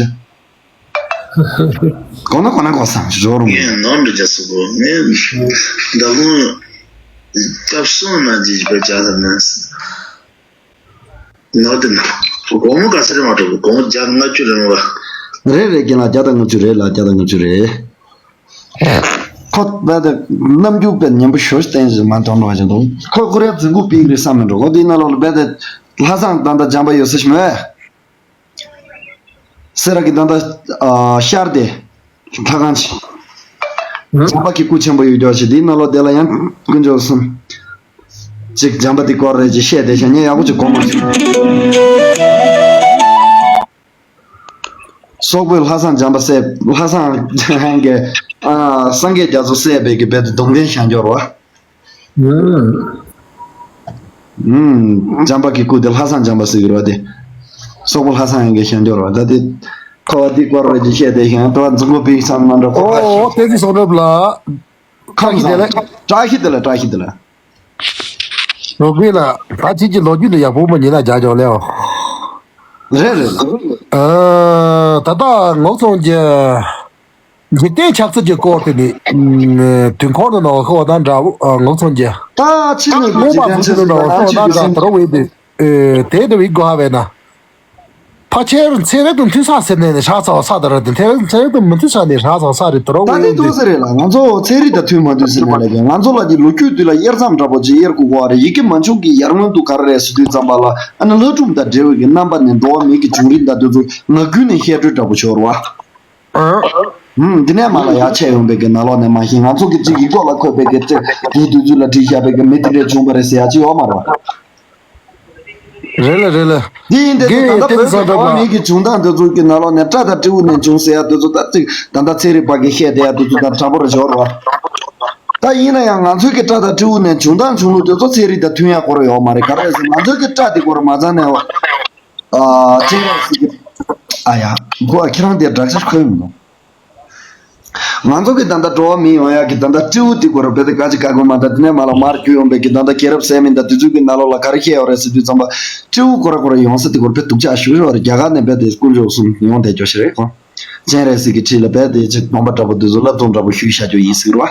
གོ་ན་གོ་ན་གོ་བསམ་ཞོར་རུང་། ངས་ནོར་འདྲི་རྒྱ་སུ་གོ་ངས་ཟླ་གོང་སྐྱབས་སོང་ན་ཅི་བྱེད་པ་བྱ་ཟེར་ནས། ནོར་དེ་ན་སྒོར་མོ་ག་ཚོད་རེད་མ་གཏོགས་སྒོར་མོ་བརྒྱ་ལྔ་བཅུ་རེད་མ་པ། རེད་རེད་རྒན་ལགས་བརྒྱ་དང་ལྔ་བཅུ་རེད་ལགས་བརྒྱ་དང་ལྔ་བཅུ་རེད། ཁོ་རྦད་དེ་རྣམ་འགྱུར་དཔེ་ཉན་པོ་ཞོ་ཞིག་བསྟན་ཞིག་མ་མཐོང་འགྲོ་བ་ཞིག་འདུག་ཁོ་ཁོ་རའི་རྫུན་གུ་པིག་རེད་བསམ་མི་འགྲོ། འོ་དེའི་ནང་ལོགས་ལ་རྦད་དེ་ལྷ་བཟང་ད་ལྟ་འཇམ་པ་ཡོད་ས་ཞིག་མེད། སེ་ར་གི་ད་ལྟ་ཨ་ཤར་དེ་ལྷ་ཁང་ཆེ། འཇམ་པ་གི་སྐུ་ཆེན་པོ་ཡོད་ཀྱོག་ཞིག་དེའི་ནང་ལོགས་དེ་ལ་ཡང་དཀོན་མཆོག་གསུམ་ཅིག་འཇམ་པ་དེ་སྐོར་རེ་ཅིག་བཤད་དེ་ཤ་ཉེ་ཡག་པོ་ཅིག་གོ་མ་སོང་། སོག་པོས་ལྷ་བཟང་འཇམ་པ་བསད། ལྷ་བཟང་གི་ཨ་སངས་རྒྱས་རྒྱ་མཚོ་བསད་པའི་གི་རྦད་དེ་སྡུག་འདྲེན་བཞག་འགྱོ་ར་བ། ཨུམ། འཇམ་པ་གི་སྐུ་དེ་ལྷ་བཟང་འཇམ་པ་ཟེར་གི་ར་བ་དེ། སོག་པོ་ལྷ་བཟང་ཡང་གི་བཞག་འགྱོ་ར་བ་ད་དེ། ཁ་བ་དེ་སྐོར་རེ་ཅིག་བཤད་དེ་ཤ་ད་རྫུན་གུ་པིག་བསམ་མ་འགྲོ་ཁོ་ཁ་ཨོ་ཤི། དེ་ཚོ་སོག་རབ་ལ། ཁམས་བཀྲ་ཤིས་བདེ་ལེགས། བཀྲ་ཤིས་བདེ་ལེགས། བཀྲ་ཤིས་བདེ་ལེགས། རོགས་པས་ལ་ད་ཁྱེད་ཀྱི་ལོ་རྒྱུས་འདི་ཡག་པོ་མ་ཉན་ན་རྒྱག་ཆོག་ལེའོ། རེད་རེད། ཨ་ད་ལྟ་ངོ་ཚོང་རྒྱ་འཇིག་རྟེན་ཆགས་ཚུལ་གྱི་སྐོར་དེ་ནི་དུས་འཁོར་ནང་ནང་ཤོག་དང་འདྲ་བོ་ངོ་ཚོང་རྒྱ། ད་ཕྱི་ནས་ཀྱི་འཇིག་རྟེན་ཆགས་ཚུལ་དང་ཤོག་དང་འདྲ་དོ་རོ་བས་དེ་དེ་དུ་བའི་གོ་ཧ་བས་ན། ཕལ་ཆེར་ཚན་རིག་དང་མཐུན་ས་ཟེར་ནས་ནི་ཧྲག་ཚ་བ་ས་དང་ར་དེ་ཚན་རིག་དང་མི་མཐུན་ས་ནས་ཧྲག་ཚ་བ་ས་རེད་དོ་རོ་ད་འདི་འདུག་ཟེར་རེད་ལ་ང་ཚོ་ཚན་རིག་དང་མཐུན་མ་མཐུན་ཟེར་ནས་ལས་ཀྱང་ང་ཚོ་ལ་གྱི་ལོ་རྒྱུས་དུས་ལ་དབྱེ་མཚམས་འདྲ་པོ་ཅིག་དབྱེ་དགོས་གོ་བ་རེད། ཡི་གེ་མ་བྱུང་གི་ཡར་སྔོན་དུ་ག་རེ་རེད་ཟེར་དུས་ཙམ་པ་ལ་ཨ་ནི་ལྷ་སྒྲུང་དང་འབྲེལ་བའི་གི་རྣམ་པ་ནས་འགྲོ་བ་མིའི་གི་བྱུང་རིམ་དང་དེ་ཚོ་ངག་རྒྱུན་ནས་བཤད་སྲོལ་འདྲ་པོ་ཤོར་བ། ཨང་། ཧུམ། འདི་ནས་མ་ལ་ཡར་ཆད་ཡོང་པའི་གི་ནང་ལོགས་ནས་མ་གཞི་ང་ཚོ་གི་ཅིག་ཡིག་ཐོག་ལ་འཁོད་པའི་གི་ཅིག་དེའི་དུས་ཚོད་ལ་བྲིས་བཞག་པའི་གི་མི་དེ་འདྲས་བྱུང་བ་རེད་ཟེར་ཡ་ཅིག་ཡོད་མ་རེད་བ། རེད་ལ་རེད་ལ། འདི་ཡིན་དེ་ཚོ་ད་ལྟ་བོད་ཀྱི་འགྲོ་བ་མིའི་གི་བྱུང་སྟངས་དེ་ཚོ་གི་ནང་ལོགས་ནས་སྤྲ་དང་སྤྲེའུ་ནས་བྱུང་ཟེར་ཡ་དེ་ཚོ་ད་ཅིག་ད་ལྟ་ཚན་རིག་པ་གི་བཤད་བསྡད་ཡ་དེ་ཚོ་ད་དྲང་པོ་རེད་ཤོར་བ། ད་ཡིན་ན་ཡང་ང་ཚོའི་གི་སྤྲ་དང་སྤྲེའུ་ནས་བྱུང་སྟངས་བྱུང་ལུགས་དེ་ཚོ་ཚན་རིག་དང་མཐུན་ཡ་སྐོར་ཡོད་མ་རེད། ག་རེ་ཟེར་ང་ཚོའི་གི་སྤྲ་དེ་སྐོར་མ་ཚང་ནས་ཨ་ཅིག་རེད་ཟེར་གི། ཨ་ཡ། ཁོ་ཁྱེད་རང་དེ་སྦྲག་ཆ་ཁོལ་མི་འདུག་ང་ཚོ་གི་ད་ལྟ་འགྲོ་བ་མི་ཡོང་ཡག་གི་ད་ལྟ་སྤྲེའུ་དེ་སྐོར་བེ་དེ་ག་ཅི་ག་གོ་མ་ད་དེ་ནས་མ་ལ་མར་རྒྱུ་ཡོང་བའི་གི་ད་ལྟ་རྒྱལ་རབས་ཟེར་མིན་ད་དེ་ཚོའི་གི་ནང་ལོགས་ལ་ག་རེ་བཤད་ཡོད་རེད་ཟེར་དུས་ཙམ་པ་སྤྲེའུ་སྐོར་སྐོར་ཡོང་ས་དེ་སྐོར་བེ་སྡུག་ཅག་ཞུ་ཡོད་རེད། རྒྱ་གར་ནས་བེ་དེ་དཀོན་མཆོག་གསུམ་ཡོང་བསྡད་རྒྱུ་ཞིག་རེད། ཁོ་སྤྱན་རས་གཟིགས་ཀྱི་ཁྲི་ལ་བེ་དེ་ཅིག་སྟོན་པ་འདྲ་པོ་དེ་ཚོ་སློབ་སྦྱོང་འདྲ་པོ་ཞུས་བཞག་རྒྱུ་ཡིན་ཟེར་བ།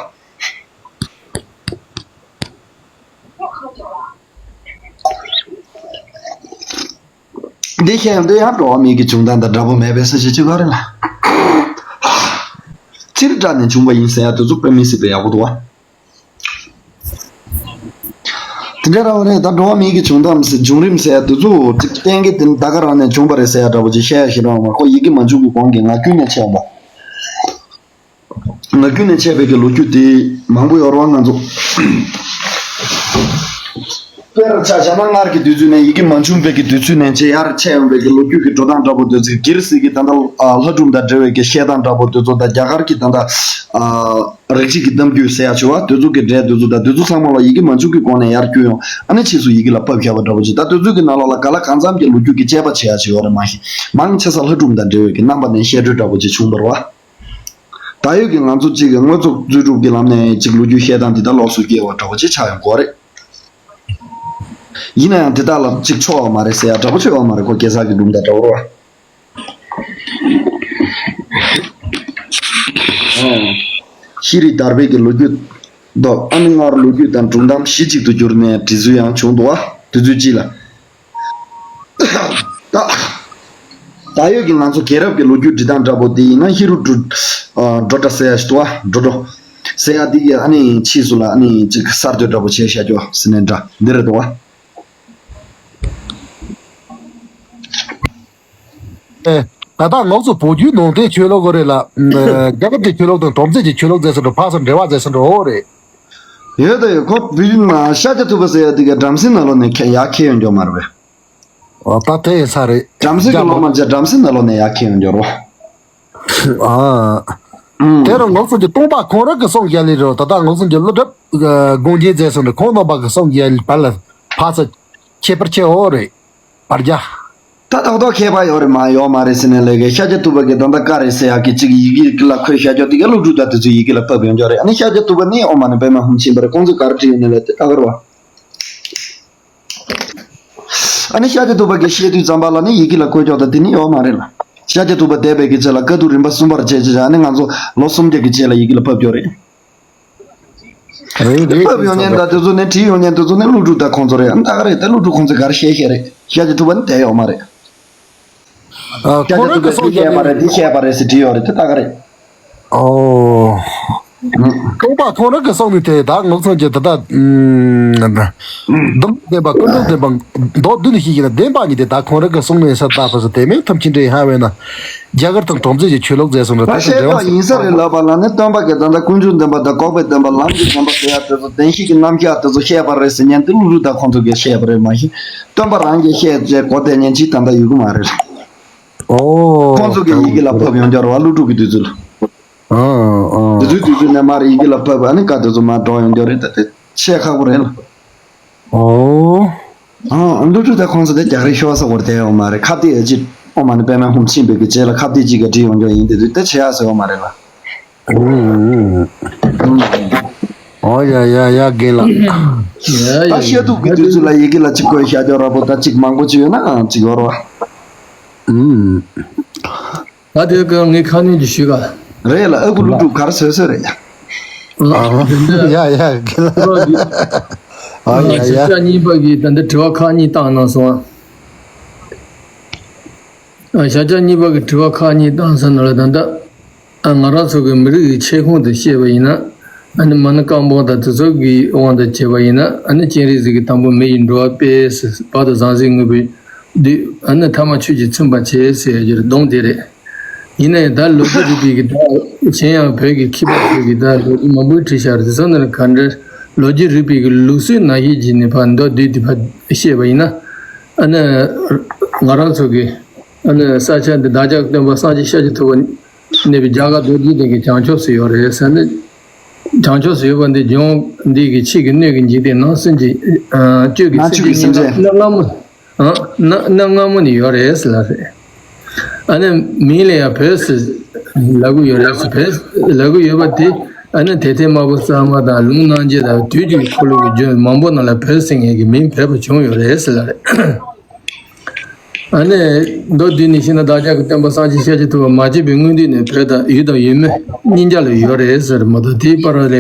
འདི་བཤད་ཡོང་དུས་ཡང་འགྲོ་བ་མིའི་གི་བྱུང་སྟངས་དང་འདྲ་པོ་མེད་པའི་ས་བྱི་ཅི་ག་རེ་ལ། སྤྱིར་སྤྲ་ནས་བྱུང་བ་ཡིན་ཟེར་ཡ་དེ་ཚོ་དཔེ་མི་སྲིད་པའི་ཡག་པོ་འདུག་བ། དེ་འདྲ་ར་བ་རེད། ད་འགྲོ་བ་མིའི་གི་བྱུང་སྟངས་ཟེར་བྱུང་རིམ་ཟེར་ཡ་དེ་ཚོ་གཅིག་གཏན་གྱི་དེ་ད་ག་རང་ནས་བྱུང་བ་རེད་ཟེར་ཡ་འདྲ་པོ་ཅིག་བཤད་ཡ་ཞིག་རང་མ་ཁོ་ཡི་གེ་མ་འཇུག་གི་གོང་གི་ངག་རྒྱུན་ནས་བྱས་པ། ངག་རྒྱུན་ནས་འཆད་པའི་གི་ལོ་རྒྱུས་དེ་མང་པོ་ཡོད་རེད་བ་ང་ཚོ། དཔེར་ཆ་བཞག་ན་སྔར་གྱི་དུས་ཚོད་ནས་ཡི་གེ་མ་བྱུང་བའི་གི་དུས་ཚོད་ནས་བྱས་ཡར་འཆད་ཡོང་བའི་གི་ལོ་རྒྱུས་ཀྱི་འགྲོ་སྟངས་འདྲ་པོ་དེ་ཚོ་སྒེར་སྲིད་ཀྱི་ད་ལྟ་ལྷ་སྒྲུང་དང་འབྲེལ་བའི་གི་བཤད་སྟངས་འདྲ་པོ་དེ་ཚོ་དང་རྒྱ་གར་གྱི་ད་ལྟ་རིག་བྱེད་ཀྱི་གཏམ་རྒྱུད་ཟེར་ཡ་བྱུང་བ་དེ་ཚོ་གི་འགྲེལ་དེ་ཚོ་དང་དེ་ཚོ་ཚང་མ་ལ་ཡི་གེ་མ་བྱུང་གི་གོང་ནས་ཡར་བསྐྱོད་ཡོང་ཨ་ནི་ཕྱིས་སུ་ཡི་གེ་ལ་ཕབ་བཞག་པ་འདྲ་པོ་ཅིག་ད་དེ་ཚོ་གི་ནང་ལོགས་ལ་ག་ལ་གང་འཚམ་གྱི་ལོ་རྒྱུས་ཀྱི་དཔྱད་པ་བྱེད་ཡ་ཅིག་ཡོད་རེད་མ་གཞི་མང་ཆེ་ས་ལྷ་སྒྲུང་དང་འབྲེལ་བའི་གི་རྣམ་པ་ནས་བཤད་སྲོལ་འདྲ་པོ་ཅིག་བྱུང་བ་རེད་བ། ད་ཡོད་ཀྱི་ང་ཚོ་གཅིག་གི་དངོས་རྫས་རྩོད་སྒྲུབ་ཀྱི་ལམ་ནས་གཅིག་ལོ་རྒྱུས་བཤད་སྟངས་འདི་དག་ལོགས་སུ་སྐྱེལ་བ་འདྲ་པོ་ཅིག་ཆགས་ཡོང་གི་ཡོད་རེད། ཡིན་ན་ཡང་དེ་དག་ལ་གཅིག་ཆོག་པ་མ་རེད་ཟེར་ཡ་འདྲ་པོ་ཅིག་ཡོད་མ་རེད། ཁོ་གེ་སར་གྱི་སྒྲུང་དང་འདྲ་པོ་རེད་བ། ཤེས་རིག་དར་སྤེལ་གྱི་ལོ་རྒྱུས་འདུག་ཨ་ནི་སྔར་ལོ་རྒྱུས་དང་སྒྲུང་གཏམ་གཞི་གཅིག་ཏུ་གྱུར་ནས་བྲིས་ཚུལ་ཡང་བྱུང་འདུག་བ། དུས་ཚོད་གཅིག་ལ། ད་ད་ཡོད་ཀྱི་ང་ཚོ་རྒྱལ་རབས་ཀྱི་ལོ་རྒྱུས་འབྲི་སྟངས་འདྲ་པོ་དེ་ཡིན་ན་ཧི་རུ་ཀྲུ་ཨ་ཀྲོ་ཀྲ་ཟེར་ཡ་ཞིག་འདུག་བ། ཀྲོ་ཀྲོ་ཟེར་ཡ་དེ་གི་ཨ་ནི་ཕྱིས་སུ་ལ་ཨ་ནི་ཅིག་གསར་གཏོད་འདྲ་པོ་བྱས་བཞག་རྒྱུ་ཟེར་ནས་འདྲ་འདི་རེད་འདུག་བ། ཨེ། ད་ལྟ་ང་ཚོ་བོད་བརྒྱུད་ནང་བསྟན་ཆོས་ལུགས་གོ་རེད་ལ། རྒྱ་གར་གྱི་ཆོས་ལུགས་དང་བྲམ་ཟེ་གྱི་ཆོས་ལུགས་ཟེར་སོང་འགྲོ་ཕར་ཚུར་འབྲེལ་བ་ཟེར་སོང་འགྲོ་འོ་རེད། ཡོད་དོ་ཡོད། ཁོ་བོད་བརྒྱུད་ནང་ཤཱཀྱ་ཐུབ་པ་ཟེར་ཡ་དེ་ག་བྲམ་ཟེ་ནང་ལོགས་ནས་ཁྱེད་ཡར་ཁྱེར་ཡོང་རྒྱུ་མ་རེད་པས། ཨོ་ད་དེ་ཡིན་ས་རེད། བྲམ་ཟེ་གི་སློབ་མ་བྱས་བྲམ་ཟེ་ནང་ལོགས་ནས་ཡར་ཁྱེར་ཡོང་རྒྱུ་རེད་པ། ཨ། ཨུམ། དེ་རུ་ངོ་སོ་ཀྱི་སྟོང་པ་ཁོང་རང་གི་གསུང་བཤད་ལེ་རེད། ད་ལྟ་ངོ་སོ་ཀྱི་ཀླུ་སྒྲུབ་དགོངས་རྒྱན་མཛད་སོང་རེད། ཁོང་རྣམ་པ་གི་གསུང་བཤད་ལེ་བར་ལ་ཕར་ཚུར་ཁྱད་པར་ཆེ་འོ་རེད། བར་རྒྱ། ད་ཏག་ཏག་ཁྱད་པར་ཡོད་རེད་མ་ཡོད་མ་རེད་ཟེར་ནས་ལས་ཀའི་ཤཱཀྱ་ཐུབ་པ་གི་ད་ལྟ་བཀའ་རེད་ཟེར་ཡག་གི་གཅིག་ཡི་གེ་ལ་འཁོད་བཞག་རྒྱུ་དེ་ག་ཀླུ་སྒྲུབ་དང་དེ་ཚོའི་ཡི་གེ་ལ་ཕབ་ཡོང་རྒྱུ་རེད། ཨ་ནི་ཤཱཀྱ་ཐུབ་པ་ནི་ཨོཾ་མ་ཎི་པདྨེ་ཧཱུྃ་ཕྱིན་པ་རེད། ཁོང་ཚོས་ག་རེ་བྲིས་ཡོད་ནས་ལས་དེ་ད་ག་རེད་པ། ཨ་ནི་ཤཱཀྱ་ཐུབ་པ་གིས་བཤད་དུས་ཙམ་པ་ལ་ནི་ཡི་གེ་ལ་བཀོད་ཀྱོག་དང་དེ་ནི་ཡོད་མ་རེད་ལ། ཤཱཀྱ་ཐུབ་པ་འདས་པའི་གི་ཆེད་ལ་བཀའ་བསྡུ་རིམ་པ་གསུམ་པར་བྱས་བྱས་ཨ་ནི་ང་ཚོ་ལོ་སུམ་བརྒྱ་གི་རྗེས་ལ་ཡི་གེ་ལ་ཕབ་ཀྱོག་རེད། རེད་རེད། ཕབ་ཡོང་མཁན་དང་དེ་ཚོ་ནི་བྲིས་ཡོང་མཁན་དེ་ཚོ་ནི་ཀླུ་སྒྲུབ་དང་ཁོང་ཚོ་རེད། ཨ་ནི་ད་ག་རེད་དེ་ཀླུ་སྒྲུབ་ཁོང་ཚོས་ག་རེ་བཤད་བཤད་རེད། ཤཱཀྱ་ཐུབ་པ་ནི་བསྡད་ཡོད་མ་རེད། ཨ། ཤཱཀྱ་ཐུབ་པས་འདི་བཤད་པ་རེད་འདི་བཤད་པ་རེད་ཟེར་བྲིས་ཡོད་རེད་དེ་ད་ག་རེད། ཨོ། སྟོང་པ་ཁོང་རང་གི་གསུང་ནི་དེ་ད་ངོ་མཚོན་གྱི་ད་ལྟ། སྡོམ་བདེན་པ་ཀུན་རྫོབ་བདེན་པ་མདོ་བསྡུས་ནས་ཤེས་ཀྱི་ན་བདེན་པ་ཉིད་དེ་ད་ཁོང་རང་གི་གསུང་ནི་ས་ད་ཕ་ས་དེ་མིན་ཐུབ་ཆེན་འདྲེ་ཧ་བས་ན། རྒྱ་གར་དང་བྲམ་ཟེ་གྱི་ཆོས་ལུགས་ཟེར་སོང་ན་ད་ད་ཤེས་འབྲེལ་བ་རྟོགས་ཡིན་ས་རེད་ལབ་པ་ལ་ནི་སྟོན་པ་གི་ད་ལྟ་ཀུན་འབྱུང་བདེན་པ་དང་འགོག་པའི་བདེན་པ་ལམ་གྱི་བདེན་པ་ཟེར་ཡ་དེ་ཚོ་བདེན་བཞི་གི་རྣམ་གཞག་དེ་ཚོ་བཤད་པ་རེད་ཟེར་མཁན་དེ་ཀླུ་སྒྲུབ་དང་ཁོང་ཚོ་གིས་བཤད་པ་རེད་མ་གཞི། སྟོན་པ་རང་གིས་བཤད་ཅེས་གོ་བསྡད་མཁན་ཅིག་ད་ལྟ་ཡོད་གི་མ་རེད། ཨོ། ཁོང་ཚོ་གིས་ཡི་གེ་ལ་ཕབ་ཡོང་རྒྱུ་རེད་བ་ཀླུ་སྒྲུབ་ཀྱི་དུས་ཚོད་ལ། ཨ་ཨ། དུས་ཚོད་དུས་ཚོད་ནས་མར་ཡི་གེ་ལ་ཕབ་ཨ་ནི་བཀའ་དེ་ཚོ་མར་སྒྲོག་ཡོང་རྒྱུ་རེད་ད་དེ་བཤད་ཁག་པོ་རེད་ལ། ཨོ། ཨ་ཀླུ་སྒྲུབ་དང་ཁོང་ཚོ་དེ་རྒྱག་རེས་ཤོར་ས་བོར་བསྡད་ཡོད་མ་རེད། ཁ་གཏད་ཨེ་ཅིག་ཨོཾ་མ་ཎི་པདྨེ་ཧཱུྃ་ཕྱིན་པའི་གི་རྗེས་ལ་ཁ་གཏད་གཅིག་གིས་བྲིས་ཡོང་རྒྱུ་ཡིན་དེ་དུས་དེ་བྱེད་ཡག་ཟེར་ཡོད་མ་རེད་ལ། ཨུམ། ཨོ་ཡ་ཡ་ཡ་རྒན་ལགས། ད་བཤད་སྡུག་གི་དུས་ཚོད་ལ་ཡི་གེ་ལ་གཅིག་བཀོད་བཞག་རྒྱུ་ར་པོ་ད་གཅིག་མང་པོ་ཅིག་ཡོད་ན་གཅིག་ཡོད་ར་བ། ཨུམ། ད་དེ་ག་ངས་ཁ་ནས་ཀྱི་ཞུས་ག་རེད་ལ་ཨ་ཁུ་ཀླུ་སྒྲུབ་ག་རེ་བཟོས་བཟོས་རེད་ཡ། ཨ་ཡ་ཡ་རྒན་ལགས། ཨ་ཡ་ཡ། ཞབས་ཞུ་གཉིས་པ་གིས་ད་འདི་དྲི་བ་ཁག་གཉིས་བཏང་གནང་སོང་ཨ། ཞབས་ཞུ་གཉིས་པ་གིས་དྲི་བ་ཁག་གཉིས་བཏང་ས་ན་ལ་ད་ལྟ། ཨ་ང་རང་ཚོ་གི་མི་རིགས་ཀྱི་ཁྱབ་ཁོངས་དེ་བཤད་པ་ཡིན་ན། ཨ་ནི་མ་ཎི་བཀའ་འབུམ་དང་དེ་ཚོ་གི་དབང་དུ་བྱས་པ་ཡིན་ན་ཨ་ནི་སྤྱན་རས་གཟིགས་ཀྱི་དང་པོ་མི་ཡི་འགྲོ་བ་དཔལ་ཟེར་བ་དང་ཟང་ཟིང་ངུ་བའི་བདུད་ཨ་ནི་ཐ་མ་ཆོས་ཀྱིས་ཚིམ་པར་བྱེད་ཟེར་རྒྱུ་རེད་སྡོམ་དེ་རེད། ཡིན་ན་ཡང་ད་ལོ་རྒྱུས་རིག་པའི་གི་ད་གཞན་ཡང་བོད་ཀྱི་མཁས་པ་ཚོས་གི་ད་ལོ་རྒྱུས་མང་པོའི་བྲིས་བཞག་རེད་དེ་ཚོ་ནི་ག་འདྲ་ལོ་རྒྱུས་རིག་པའི་གི་ལུགས་སྲོལ་ནང་བཞིན་བྱས་ནས་ཕར་མདོར་བསྡུས་ཏེ་ཕར་བཤད་པ་ཡིན་ན། ཨ་ནི་ང་རང་ཚོ་གི་ཨ་ནི་ས་ཆ་འདི་བདག་ཅག་སྟོན་པ་སངས་རྒྱས་ཤཱཀྱ་ཐུབ་པ་གནས་པའི་རྒྱ་གར་རྡོ་རྗེ་གདན་གྱི་བྱང་ཕྱོགས་སུ་ཡོད་རེད་ཟེར་ནས། བྱང་ཕྱོགས་སུ་ཡོད་པ་འདི་ལྗོངས་འདི་གི་ཕྱི་གི་སྣོད་ཀྱི་འཇིག་རྟེན་ནང་སེམས་ཀྱི་ཨ་སྤྱོད་ཀྱི་ནང་སེམས་ཀྱི་ཆོས་ཀྱི་སེམས་ཅན། གནའ་སྔ་མོ། ཨ་གནའ་གནའ་སྔ་མོ་ནས་ཡོད་རེད་ཟེར་ལ་རེད། ཨ་ནི་མིང་ལ་ཡང་བོད་ཟེར་ལབ་ཀྱི་ཡོད་རེད་ཟེར། བོད་ལབ་ཀྱི་ཡོད་པ་དེ་ཨ་ནི་དེ་ཐེངས་དམར་པོ་གསར་མ་དང་ལུང་རྣམ་འབྱེད་དང་དུས་ཀྱི་འཁོར་ལོ་གི་རྒྱུན་མང་པོ་ནང་ལ་བོད་ཟེར་མཁན་གྱི་མིང་བོས་པ་བྱུང་ཡོད་རེད་ཟེར་ལ་རེད། ཨ་ནི་མདོར་བསྡུས་ནས་བཤད་ན་བདག་ཅག་གི་སྟོན་པ་སངས་རྒྱས་ཤཱཀྱ་ཐུབ་པ་མ་སྐྱེས་པའི་སྔོན་དུས་ནས་བོད་དང་ཡུལ་དང་ཡུལ་མི་གཉིས་ཆ་ལ་ཡོད་རེད་ཟེར་མ་གཏོགས། དེའི་བར་ལ་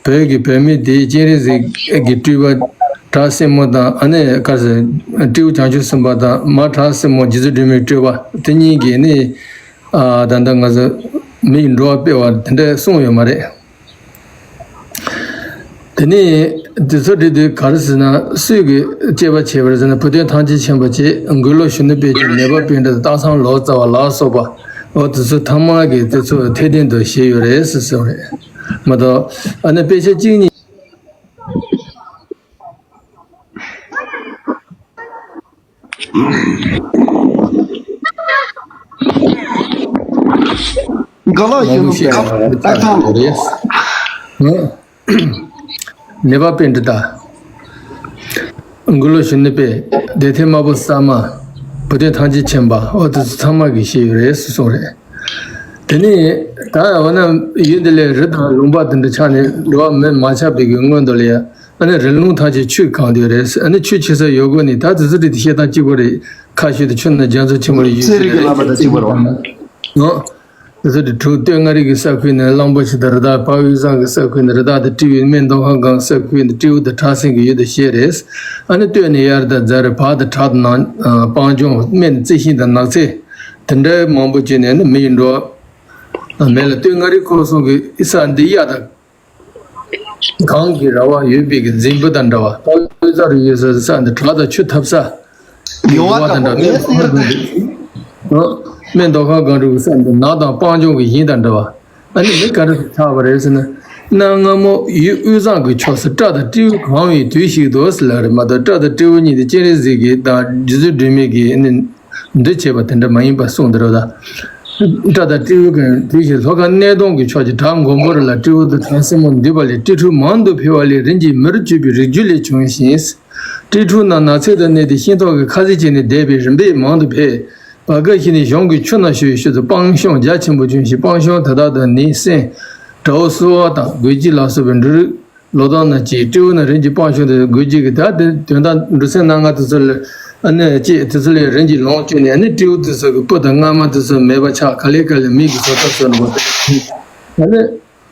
བོད་ཀྱི་བོད་མི་དེ་སྤྱན་རས་གཟིགས་ཀྱི་སྤྲུལ་པ་བྲག་སྲིན་མོ་དང་། ཨ་ནི་ག་ཟེར། སྤྲེའུ་བྱང་ཆུབ་སེམས་དཔའ་དང་མ་བྲག་སྲིན་མོ་རྗེ་བཙུན་སྒྲོལ་མའི་སྤྲུལ་པ་དེ་གཉིས་ཀྱིས་ནི་ཨ་ད་ལྟ་ང་ཚོ་མི་ཡི་འགྲོ་བ་སྤེལ་བ་དེ་འདྲ་གསུངས་ཡོད་མ་རེད། དེ་ནས་དེ་ཚོ་འདྲི་དུས་ག་རེ་ཟེར་ན། སུས་ཀྱིས་དཔྱད་པ་བྱས་པ་རེད་ཟེར་ན། བུ་སྟོན་ཐམས་ཅད་མཁྱེན་པ་བཅས་མགོན་སློབ་གཞོན་ནུ་དཔལ་གྱི་ནད་པ་པཎྜི་ཏ་སྟག་ཚང་ལོ་ཙཱ་བ་ལ་སོགས་པ། འོ་དེ་ཚོ་ཐ་མ་གི་དེ་ཚོ་ཐེར་འདོན་དུ་བཞེས་ཡོད་རེད་ཟེར་གསུངས་རེད་མ་གཏོགས། ཨ་ནི་དཔེ་ཆ་གཅིག་གཉིས། ག་ལ་ཡིན་ནོ། ཨ་ཐང་ལོ། ནད་པ་པཎྜི་ཏ། མགོན་སློབ་གཞོན་ནུ་དཔལ། དེ་ཐེངས་དམར་པོ་གསར་མ། བུ་སྟོན་ཐམས་ཅད་མཁྱེན་པ། འོ་དེ་ཚོ་ཚང་མ་གིས་བཞེས་ཡོད་རེད་ཟེར་གསུངས་རེད། དེ་ནས་ད་འོ་ན་ཡུལ་འདི་ལས་རི་དང་ལུང་པ་དེ་འདྲ་ཆགས་ནས་འགྲོ་བ་མི་མ་ཆགས་པའི་གི་སྔོན་དུ་ལ་ཡ། ཨ་ནི་རི་ལུང་ཐམས་ཅད་ཆུས་གང་བསྡད་ཡོད་རེད། ཨ་ནི་ཆུ་ཆེ་ས་ཡོད་དགོས་ནི་ད་དེ་ཚོ་དེ་བཤད་སྟངས་གཅིག་པ་རེད། ཁ་ཤས་དེ་ཆུ་ནང་རྒྱ་མཚོ་ཆེན་པོ་ལ་ཡོད་ཚེ་རིང་གི་ལབ་པ་དང་གཅིག་པ་རེད་བ། ཨོ། དེ་ཚོ་དེ་དྲུག་སྟོད་མངའ་རིས་ཀྱི་ས་ཁུལ་ནས་གླང་པོ་ཆེ་དང་རི་དྭགས། བར་དབུས་གཙང་གི་ས་ཁུལ་ནས་རི་དྭགས་དང་སྤྲེའུ། སྨད་མདོ་ཁམས་སྒང་ས་ཁུལ་ནས་སྤྲེའུ་དང་བྲག་སྲིན་གྱི་ཡུལ་དུ་བཤད་རེད། ཨ་ནི་སྟོད་ནས་གཡའ་རི་དང་རྫ་རི། བར་དུ་བྲག་དང་ནགས། སྤང་ལྗོངས། སྨད་ནས་རྩི་ཤིང་དང་ནགས་ཚལ་དེ་འདྲའི་མང་པོ་བྱས་ནས་ནི་མི་ཡི་འགྲོ་བ་མེད་ལ། སྟོད་མངའ་རིས་ཁོངས་གསུམ་གྱི་ས་འདི་གཡའ་དང་གངས་ཀྱི་ར་བ་ཡོད་པའི་གི་རྫིང་བུ་དང་འདྲ་བ། བར་དབུས་གཙང་རུ་ཡོད་སའི་ས་འདི་བྲག་དང་ཆུ་འཐབ་ས། ཡོང་བ་དང་འདྲ། སྨད་མདོ་ཁམས་སྒང་དྲུག་གི་ས་འདི་ནགས་དང་སྤང་ལྗོངས་ཀྱི་ཞིང་དང་འདྲ་བ། ཨ་ནི་མི་ག་རེ་ཆགས་པ་རེད་ཟེར་ན། གནའ་སྔ་མོ་ཡུལ་དབུས་གཙང་གི་ཕྱོགས་སུ་སྤྲ་དང་སྤྲེའུ་གང་བའི་དུས་ཤིག་ཏུ་ཟེར་ལ་རེད་མ་གཏོགས། སྤྲ་དང་སྤྲེའུ་གཉིས་དེ་སྤྱན་རས་གཟིགས་ཀྱིས་དང་རྗེ་བཙུན་སྒྲོལ་མས་ཀྱིས་ནི་འདུ་བྱས་པ་དེ་འདྲ་མ་ཡིན་པ་གསུངས་འདི་རེད་ད། སྤྲ་དང་སྤྲེའུ་གང་དུས་ཤིག་ལྷོ་ཁ་སྣེ་གདོང་གི་ཕྱོགས་ཀྱི་བྲག་མགོན་པོ་རི་ལ་སྤྲེའུ་དང་བྲག་སྲིན་མོ་འདུས་པ་ལས་སྤྲེལ་ཕྲུག་མང་དུ་འཕེལ་བ་ལས་རིམ་གྱིས་མིར་གྱུར་པའི་རིགས་རྒྱུད་ལས་བྱུང་ཞིང་། སྤྲེལ་ཕྲུག་རྣམས་ནགས་ཚལ་དུ་གནས་ཏེ་ཤིང་ཐོག་གི་ཁ་ཟས་བྱས་ནས་བསྡད་པས་རིམ་པས་མང་དུ་འཕེལ། བར་སྐབས་ཤིག་ནས་གཞུང་གི་ཆུ་ནང་ཞུ་བའི་ཤུལ་དུ་སྤང་གཤོང་རྒྱ་ཆེན་པོ་བྱུང་ཞིང་། སྤང་གཤོང་དེ་དག་ཏུ་ནི་སྲན། དགྲ་བོ་གསོ་བ་དང་རྒོད་སྐྱེས་ལ་སོགས་པའི་འབྲུ་རིགས་ལོ་ཏོག་རྣམས་སྐྱེས། སྤྲེའུ་རྣམས་རིམ་གྱིས་སྤང་གཤོང་དུ་རྒོད་སྐྱེས་ཀྱི། ད་དེ་དོན་དག་འབྲུ་སྲན་སྣ་ལྔ་དེ་ཚོ་ལ་ཨ་ནི་སྐྱེས། དེ་ཚོ་ལས་རིམ་གྱིས་ལོངས་སྤྱོད་ནས་ཨ་ནི་སྤྲེའུ་དེ་ཚོ་གི་སྤུ་དང་རྔ་མ་དེ་ཚོ་མེད་པ་ཆགས། ག་ལེ་ག་ལེ་མི་གིས་བཟོ་ཐབས་བཟོས་ནས་ཨ་ནི།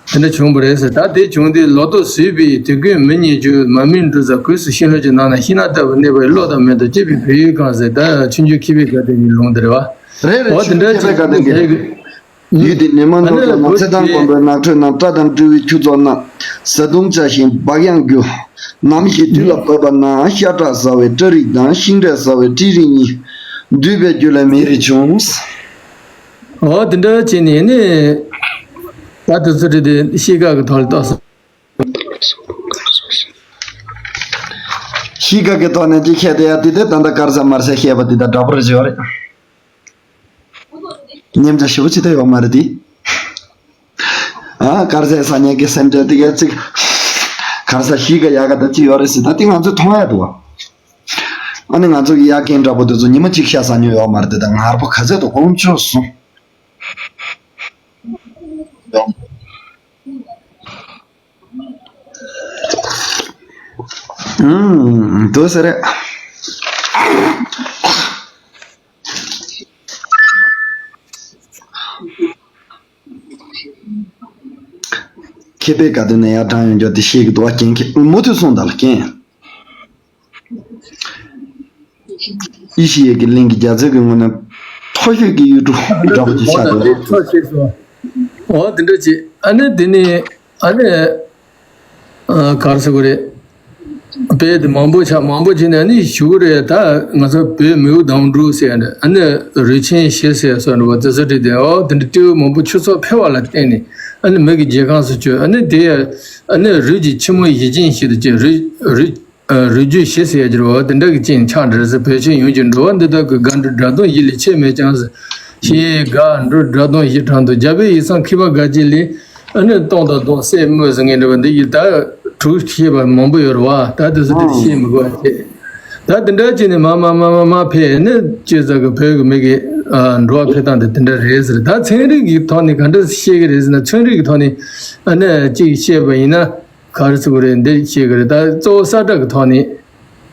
དེ་འདྲ་བྱུང་བ་རེད་ཟེར། ད་དེ་བྱུང་དུས་ལོ་ཏོག་ཟོས་པའི་དུས་ཀུན་མི་ཉལ་རྒྱུ་མ་སྨིན་འབྲུ་བཟང་གོས་སུ་ཤིང་ལོ་ཀྱི་ནང་ན་ཤིང་ནགས་ལྟ་བུར་གནས་པ་ཡི་བློ་དང་མེ་ཏོག་སྐྱེས་པའི་བོད་ཡུལ་གང་ཟེར། ད་ཆུང་ཆུང་མཁས་པའི་དགའ་སྟོན་གྱི་ལུང་དེ་རེད་བ། རེད་རེད། འོ་དེ་ཆུང་འདྲ་ཆུང་ཅིག་མཁས་པའི་དགའ་སྟོན་གྱི། ཡུལ་དེ་ནི་མ་ཨ་ནི་ནོར་ལ་ལ་ནོར་བོད་ཚེ་དང་ཀྱི་དགོན་པའི་ནགས་ཁྲོད་ན། སྤྲ་དང་སྤྲེའུའི་ཁྱུ་ཚོགས་རྣམས་བཟའ་བཏུང་བྱ་ཞིང་བག་ཡངས་རྒྱུ། ནམ་ཞིག་དུས་ལ་བབ་པ་ན་ཤ་ཁྲག་ཟ་བའི་སྤྲ་རིགས་དང་ཤིང་འབྲས་ཟ་བའི་སྤྲེལ་རིགས་གཉིས། འདུས་པའི་རྒྱུད་ལ་མི་རིགས་བྱུང་། འོ་དེ་འདྲ་བྱས་ནས་ནི། ད་དེ་ཚོ་རེད་དེ་གཤིས་ཀ་གི་ཐོག་ལ་ཏོག་ཙམ། གཤིས་ཀ་གི་ཐོག་ནས་ཅིག་བཤད་དེ་ཡ་དེ་དེ་ད་ལྟ་དཀར་ཟ་དམར་ཟ་བཤད་པ་དེ་དང་འདྲ་པོ་རེད་བརྗོད་རེད། མཉམ་བྱ་ཞེ་པོ་ཅིག་ད་ཡོད་མ་རེད་དེ། ཨ་དཀར་ཟས་ཟ་མཁན་གྱི་སེམས་ཅན་དེ་གས་ཅིག་དཀར་ཟ་གཤིས་ཀ་ཡག་ག་ད་ཅིག་ཡོད་རེད་ཟེར། ད་དེ་ང་ཚོས་མཐོང་ཡ་འདུག་བ། ཨ་ནི་ང་ཚོ་གི་ཡ་རྐན་འདྲ་པོ་དེ་ཚོ་ཉི་མ་གཅིག་ཤ་ཟ་མྱོང་ཡོད་མ་རེད་དེ། ད་ངར་པོ་ག་ཚད་དུ་གོམས་ཆོད་སོང་། ཨུམ། དུ་ཟེར་རེད། མཁས་པའི་བཀའ་དོན་ནས་ཡར་དྲངས་ཡོང་རྒྱུ་དེ་ཤེས་ཀྱི་འདུག་བ། རྐྱེན་མཁས་མུ་མཐུད་སོང་ད་ལ་རྐྱེན། ཡེ་ཤེས་ཡི་གེ་གླིང་གི་རྒྱལ་མཚན་གྱི་ངོས་ནས་མཐོ་ཤོས་ཀྱི་ཡུལ་གྲུ་འདྲ་པོ་ཅིག་ཆགས་འདུག་རེད། འོ་དེ་འདྲ་ཅིག་ཨ་ནི་དེ་ནི་ཨ་ནི་ག་རེ་ཟེར་དགོས་རེད། དཔེ་དེ་མང་པོ་ཆགས། མང་པོ་བྱས་ནས་ཨ་ནི་ཞུ་གི་རེད། ད་ང་ཚོ་བོད་མིའུ་གདུང་དྲུག་ཟེར་ཡ་འདྲ། ཨ་ནི་རུས་ཆེན་བཞི་ཟེར་སོགས་འདྲ་པོ་དེ་ཚོ་བྲིས་ཏེ། འོ་དེ་འདྲ་སྤྲེའུ་མང་པོ་ཁྱུ་ཚོགས་འཕེལ་བ་ལ་བརྟེན་ནས་ཨ་ནི་མི་གི་རྗེས་ཁམས་སུ་བསྐྱོད། ཨ་ནི་དེ་ཡ་ཨ་ནི་རུས་ཀྱི་ཕྱི་མོ་ཡིད་ཅན་ཞིག་ཏུ་སྐྱེས། རུས་རུས། རུས་རྒྱུད་བཞི་ཟེར་ཡ་གྱུར་བ་དེ་འདྲ་གི་རྐྱེན་ཆགས་འདྲ་ཟེར། བོད་ཆེན་ཡོངས་ཀྱི་འགྲོ་བ་འདི་དག་གི་དགའ་འགྲོ་སྒྲ་དོན་བཞི་ལས་ཆད་མེད་ཀྱང་ཟེར། ཤེས་དགའ་འགྲོ་སྒྲ་དོན་བཞི་དྲངས་དུ་རྒྱལ་པོའི་ཡིག་ཚང་མཁས་པ་དགའ་སྐྱིད་ལས། ཨ་ནི་སྟོང་དང་སྟོང་གསལ་སྨོས་ཟེར་མཁན་འདྲ་བ་འདི་ཡི་ད་དྲུག་བཤད་པ་མང་པོ་ཡོད་རེད་བ། ད་དེ་ཚོ་དེ་ཤེས་མི་དགོས་པ་བྱས། ད་དེ་འདྲ་བྱས་ནས་མ་མ་མ་མ་མ་ཕེབས་ནས་ཅི་ཟེར་གི་བོད་ཀྱི་མི་གི་འགྲོ་བ་ཕེབས་སྟངས་དེ་དེ་འདྲ་རེད་ཟེར། ད་ཚན་རིག་གི་ཐོག་ནས་ག་འདྲ་བཤད་གི་རེད་ཟེར་ན། ཚན་རིག་གི་ཐོག་ནས་ཨ་ནི་གཅིག་བཤད་པ་ཡིན་ན། ག་རེ་ཟེར་དགོས་རེད། འདི་བཤད་གི་རེད། ད་གཙོ་བོ་གསལ་བསྒྲགས་ཀྱི་ཐོག་ནས་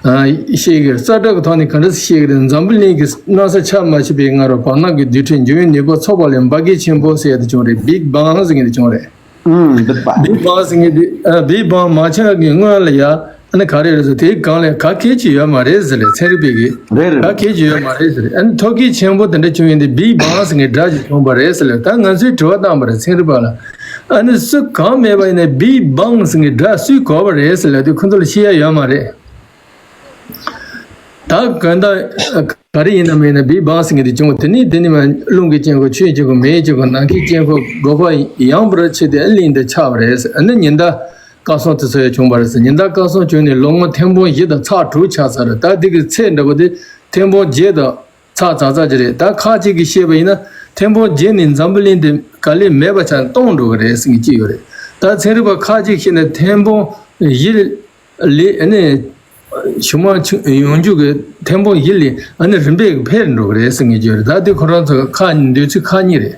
ཨ་བཤད་གི་རེད། གསལ་བསྒྲགས་ཀྱི་ཐོག་ནས་ག་འདྲ་བཤད་གི་རེད། འཛམ་བུ་གླིང་གི་སྣང་ས་ཆ་མ་ཕྱེད་པའི་སྔ་རོལ་བར་སྣང་གི་རྡུལ་ཕྲན་འབྱུང་བའི་ནུས་པ་ཚོགས་པ་ལས་འབར་གས་ཆེན་པོ་ཟེར་ཡ་དེ་བྱུང་རེད། བིག་བང་ཟེར་མཁན་དེ་བྱུང་རེད། ཨུམ། འདི་པ། བིག་བང་ཟེར་མཁན་དེ་ཨ་བིག་བང་མ་ཆགས་ཀྱི་སྔོན་ལ་ཡ་ཨ་ནི་ག་རེ་རེད་ཟེར། དེའི་སྒང་ལ་ག་གལ་ཆེ་ཡོད་མ་རེད་ཟེར་རེད། ཚན་རིག་པས་གི་རེད་རེད། ག་གལ་ཆེ་ཡོད་མ་རེད་ཟེར་རེད། ཨ་ནི་ཐོག་གི་ཆེན་པོ་དེ་འདྲ་བྱུང་ཡིན་དེ་བིག་བང་ཟེར་མཁན་སྒྲ་ཞིག་བྱུང་བ་རེད་ཟེར་ལ། ད་ང་ཚོས་དྲི་བ་བཏང་བ་རེད་ཚན་རིག་པ་ལ། ཨ་ནི་སུ་གང་མེད་པ་ཡིན་ན་བིག་བང་ཟེར་མཁན་སྒྲ་སུས་གོ་བ་རེད་ཟེར་ལ། དེ་ཁོ་ཚོ་ལ་ཤེས་ཡ་ཡོད་མ་རེད། ད་གང་ལྟར་ག་རེ་ཡིན་ནམ་ཡིན་ན་བིག་བང་ཟེར་མཁན་དེ་བྱུང་བ་དེ་ནི་དེ་ནི་མ་རླུང་གི་དཀྱིལ་འཁོར་ཆུའི་དཀྱིལ་འཁོར་མེའི་དཀྱིལ་འཁོར་ནམ་མཁའི་དཀྱིལ་འཁོར་བགོ་བ་ཡངས་པར་ཕྱེ་སྟེ་གླིང་དུ་ཆགས་པ་རེད། ཨ་ནི་ཉི་ཟླ་སྐར་སྲུང་དེ་ཚོ་ཡང་བྱུང་བ་རེད། ཉི་ཟླ་སྐར་སྲུང་བྱུང་ནས་ལོ་ངོ་ཐེར་འབུམ་བཞི་དང་ཚེག་དྲུག་ཆགས་ཚར་རེད། ད་འདི་གི་ཚེག་འདྲ་པོ་དེ་ཐེར་འབུམ་བརྒྱད་དང་ཚེག་ཙག་ཙག་ཅིག་རེད། ད་ཁ་ཅིག་གིས་བཤད་པ་ཡིན་ན་ཐེར་འབུམ་བརྒྱད་ནས་འཛམ་བུ་གླིང་འདི་ག་ལེར་མེད་པ་ཆགས་སྟོང་འགྲོ་གི་རེད་ཟེར་མཁན་ཅིག་ཡོད་རེད། ད་ཚན་རིག་པ་ཁ་ཅིག་བཤད་ན་ཐེར་འབུམ་བཞི་ལས་ཨ་ནི་ཞུ་མ་ཆུ་ཡོང་རྒྱུ་གི་ཐེར་འབུམ་བཞི་ལས་ཨ་ནི་རིམ་པས་འཕེལ་འགྲོ་གི་རེད་ཟེར་མཁན་ཅིག་ཡོད་རེད། ད་དེ་ཁོ་རང་ཚོ་ཁ་འདོད་ཚུལ་ཁ་གཉིས་རེད།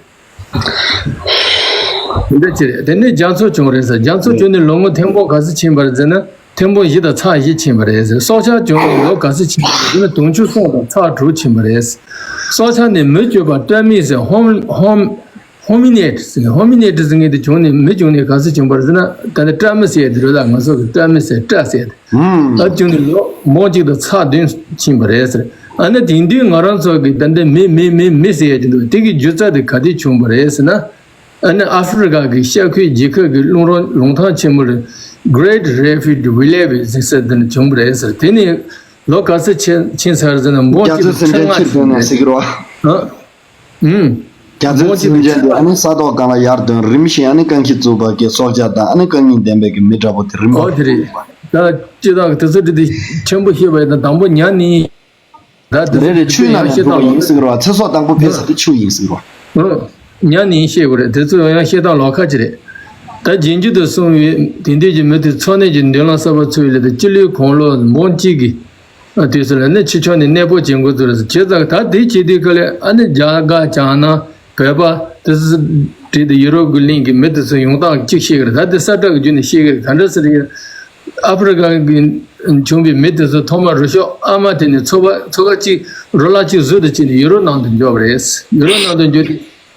དེ་འདྲ་ཅི་རེད། དེ་ནས་རྒྱ་མཚོ་བྱུང་རེད་ཟེར། རྒྱ་མཚོ་བྱུང་ནས་ལོ་ངོ་ཐེར་འབུམ་ག་ཚོད་ཕྱིན་པ་རེད་ཟེར་ན་ཐེར་འབུམ་བཞི་དང་ཚེག་བཞི་ཕྱིན་པ་རེད་ཟེར། སྲོག་ཆགས་བྱུང་ནས་ལོ་ག་ཚོད་ཕྱིན་པ་རེད་ཟེར་ན་དུང་ཕྱུར་གསུམ་དང་ཚེག་དྲུག་ཕྱིན་པ་རེད། སྲོག་ཆགས་ནས་མི་བཅོས་པ་སྤྲ་མི་ཟེར། ཧོམ་ཧོམ་ཧོ་མི་ནེ་ཊི་ཟེར། ཧོ་མི་ནེ་ཊི་ཟེར་མཁན་དེ་བྱུང་ནས་མི་བྱུང་ནས་ག་ཚོད་ཕྱིན་པ་རེད་ཟེར་ན། ད་ནི་སྤྲ་མི་ཟེར་དེ་རེད་ལ། ང་ཚོ་གི་སྤྲ་མི་ཟེར་སྤྲ་ཟེར་དེ། ཨ་བྱུང་ནས་ལོ་འབུམ་གཅིག་དང་ཚེག་བདུན་ཕྱིན་པ་རེད་ཟེར། ཨ་ནི་དེང་དུས་ང་རང་ཚོ་གི་ད་ལྟ་མི་མི་མི་མི་ཟེར་ཡ་དེ་འདུག་དེ་གི་སྒྱུ་རྩལ་དེ་ག་དུས་བྱུང་བ་རེད་ཟེར་ན། ཨ་ནི་ཨ་ཧྥི་རི་ཀ་གི་ཤར་ཁུལ་རྒྱལ་ཁབ་ཀྱི་ལུང་རོང་ལུང་ཐང་ཆེན་མོ་ལ་Great Rift Valley ཟེར་ས་དེ་ནས་བྱུང་བ་རེད་ཟེར། དེ་ནས་ལོ་ག་ཚོད་ཕྱིན་ཕྱིན་ཚར་ཟེར་ན་འབུམ་རྒྱ་གཅིག་མཚོ་དང་ཚེག་ལྔ་ཕྱིན་ཟེར་ན་ཟེར་གི་རེད་བ། ཨ། ཨུམ། རྒྱ་མཚོའི་མཚོན་ཆ་དེ་ཨ་ནི་ས་ཐོག་སྒང་ལ་ཡར་ཐོན། རིམ་བཞིན་ཨ་ནི་རྐང་ཁྱི་གཙུག་ཕག་གི་སྲོག་ཆགས་དང་ཨ་ནི་རྐང་གཉིས་ལྡན་པའི་གི་མི་འདྲ་པོ་དེ་རིམ་པ། ཨོ་དེ་རེད། ད་སྤྱི་བཏང་གི་དེ་ཚོ་དེ་དེ་ཆེན་པོ་བཤད་པ་ཡིན་ན་དང་པོ་ཉ་ནི། ད་དེ་རེད་རེད། ཆུའི་ནང་ནས་འགྲོ་བ་ཡིན་ཟེར་གི་རེད་བ། ཚེ་སྲོག་དང་པོ་འཕེལ་ས་དེ་ཆུ་ཡིན་ཟེར་གི་རེད་བ། ཨོ། ཉ་ནི་བཤད་དགོས་རེད། དེ་ཚོ་ཡང་བཤད་སྟངས་ལོགས་ཁ་ཅིག་རེད། ད་རྗེས་འཇུག་ཏུ་སོང་བའི་དེང་དུས་ཀྱི་མི་དེ་འཚོ་གནས་ཀྱི་མདུན་ལམ་གསར་པ་འཚོལ་བའི་སླད་དུ་སྤྱི་ལོའི་གོང་ལོ་འབུམ་གཅིག་གི་དུས་སུ་ལ་ནི་ཕྱི་ཕྱོགས་ནས་གནས་སྤོ་བྱེད་འགོ་ཚུགས་རེད་ཟེར། བྱས་ཙང་ད་དེ་བྱེད་དུས་སྐབས་ལ་ཨ་ནི་རྒྱ་གར་བྱང་ན་བོད་པ་དེ་ཚོ་བྲིས་ཏེ་ཡུ་རོབ་ཀྱི་གླིང་གི་མི་དེ་ཚོ་ཡོང་སྟངས་གཅིག་ཤེས་ཀྱི་རེད། ད་དེ་གསལ་བསྒྲགས་ཀྱི་བརྒྱུད་ནས་ཤེས་ཀྱི་རེད། ག་འདྲ་ཟེར་ཡ། ཨ་ཧྥི་རི་ཀ་གི་བྱུང་བའི་མི་དེ་ཚོ་ཐོག་མར་རུ་ཤོག་ཨ་མ་དེ་ནས་ཚོ་པ་ཚོ་པ་གཅིག་རུ་ལག་གཅིག་ཟུར་དུ་བྱས་ནས་ཡུ་རོབ་ནང་དུ་འབྱོར་བ་རེད། ཡུ་རོབ་ནང་དུ་འབྱོར་ཏེ་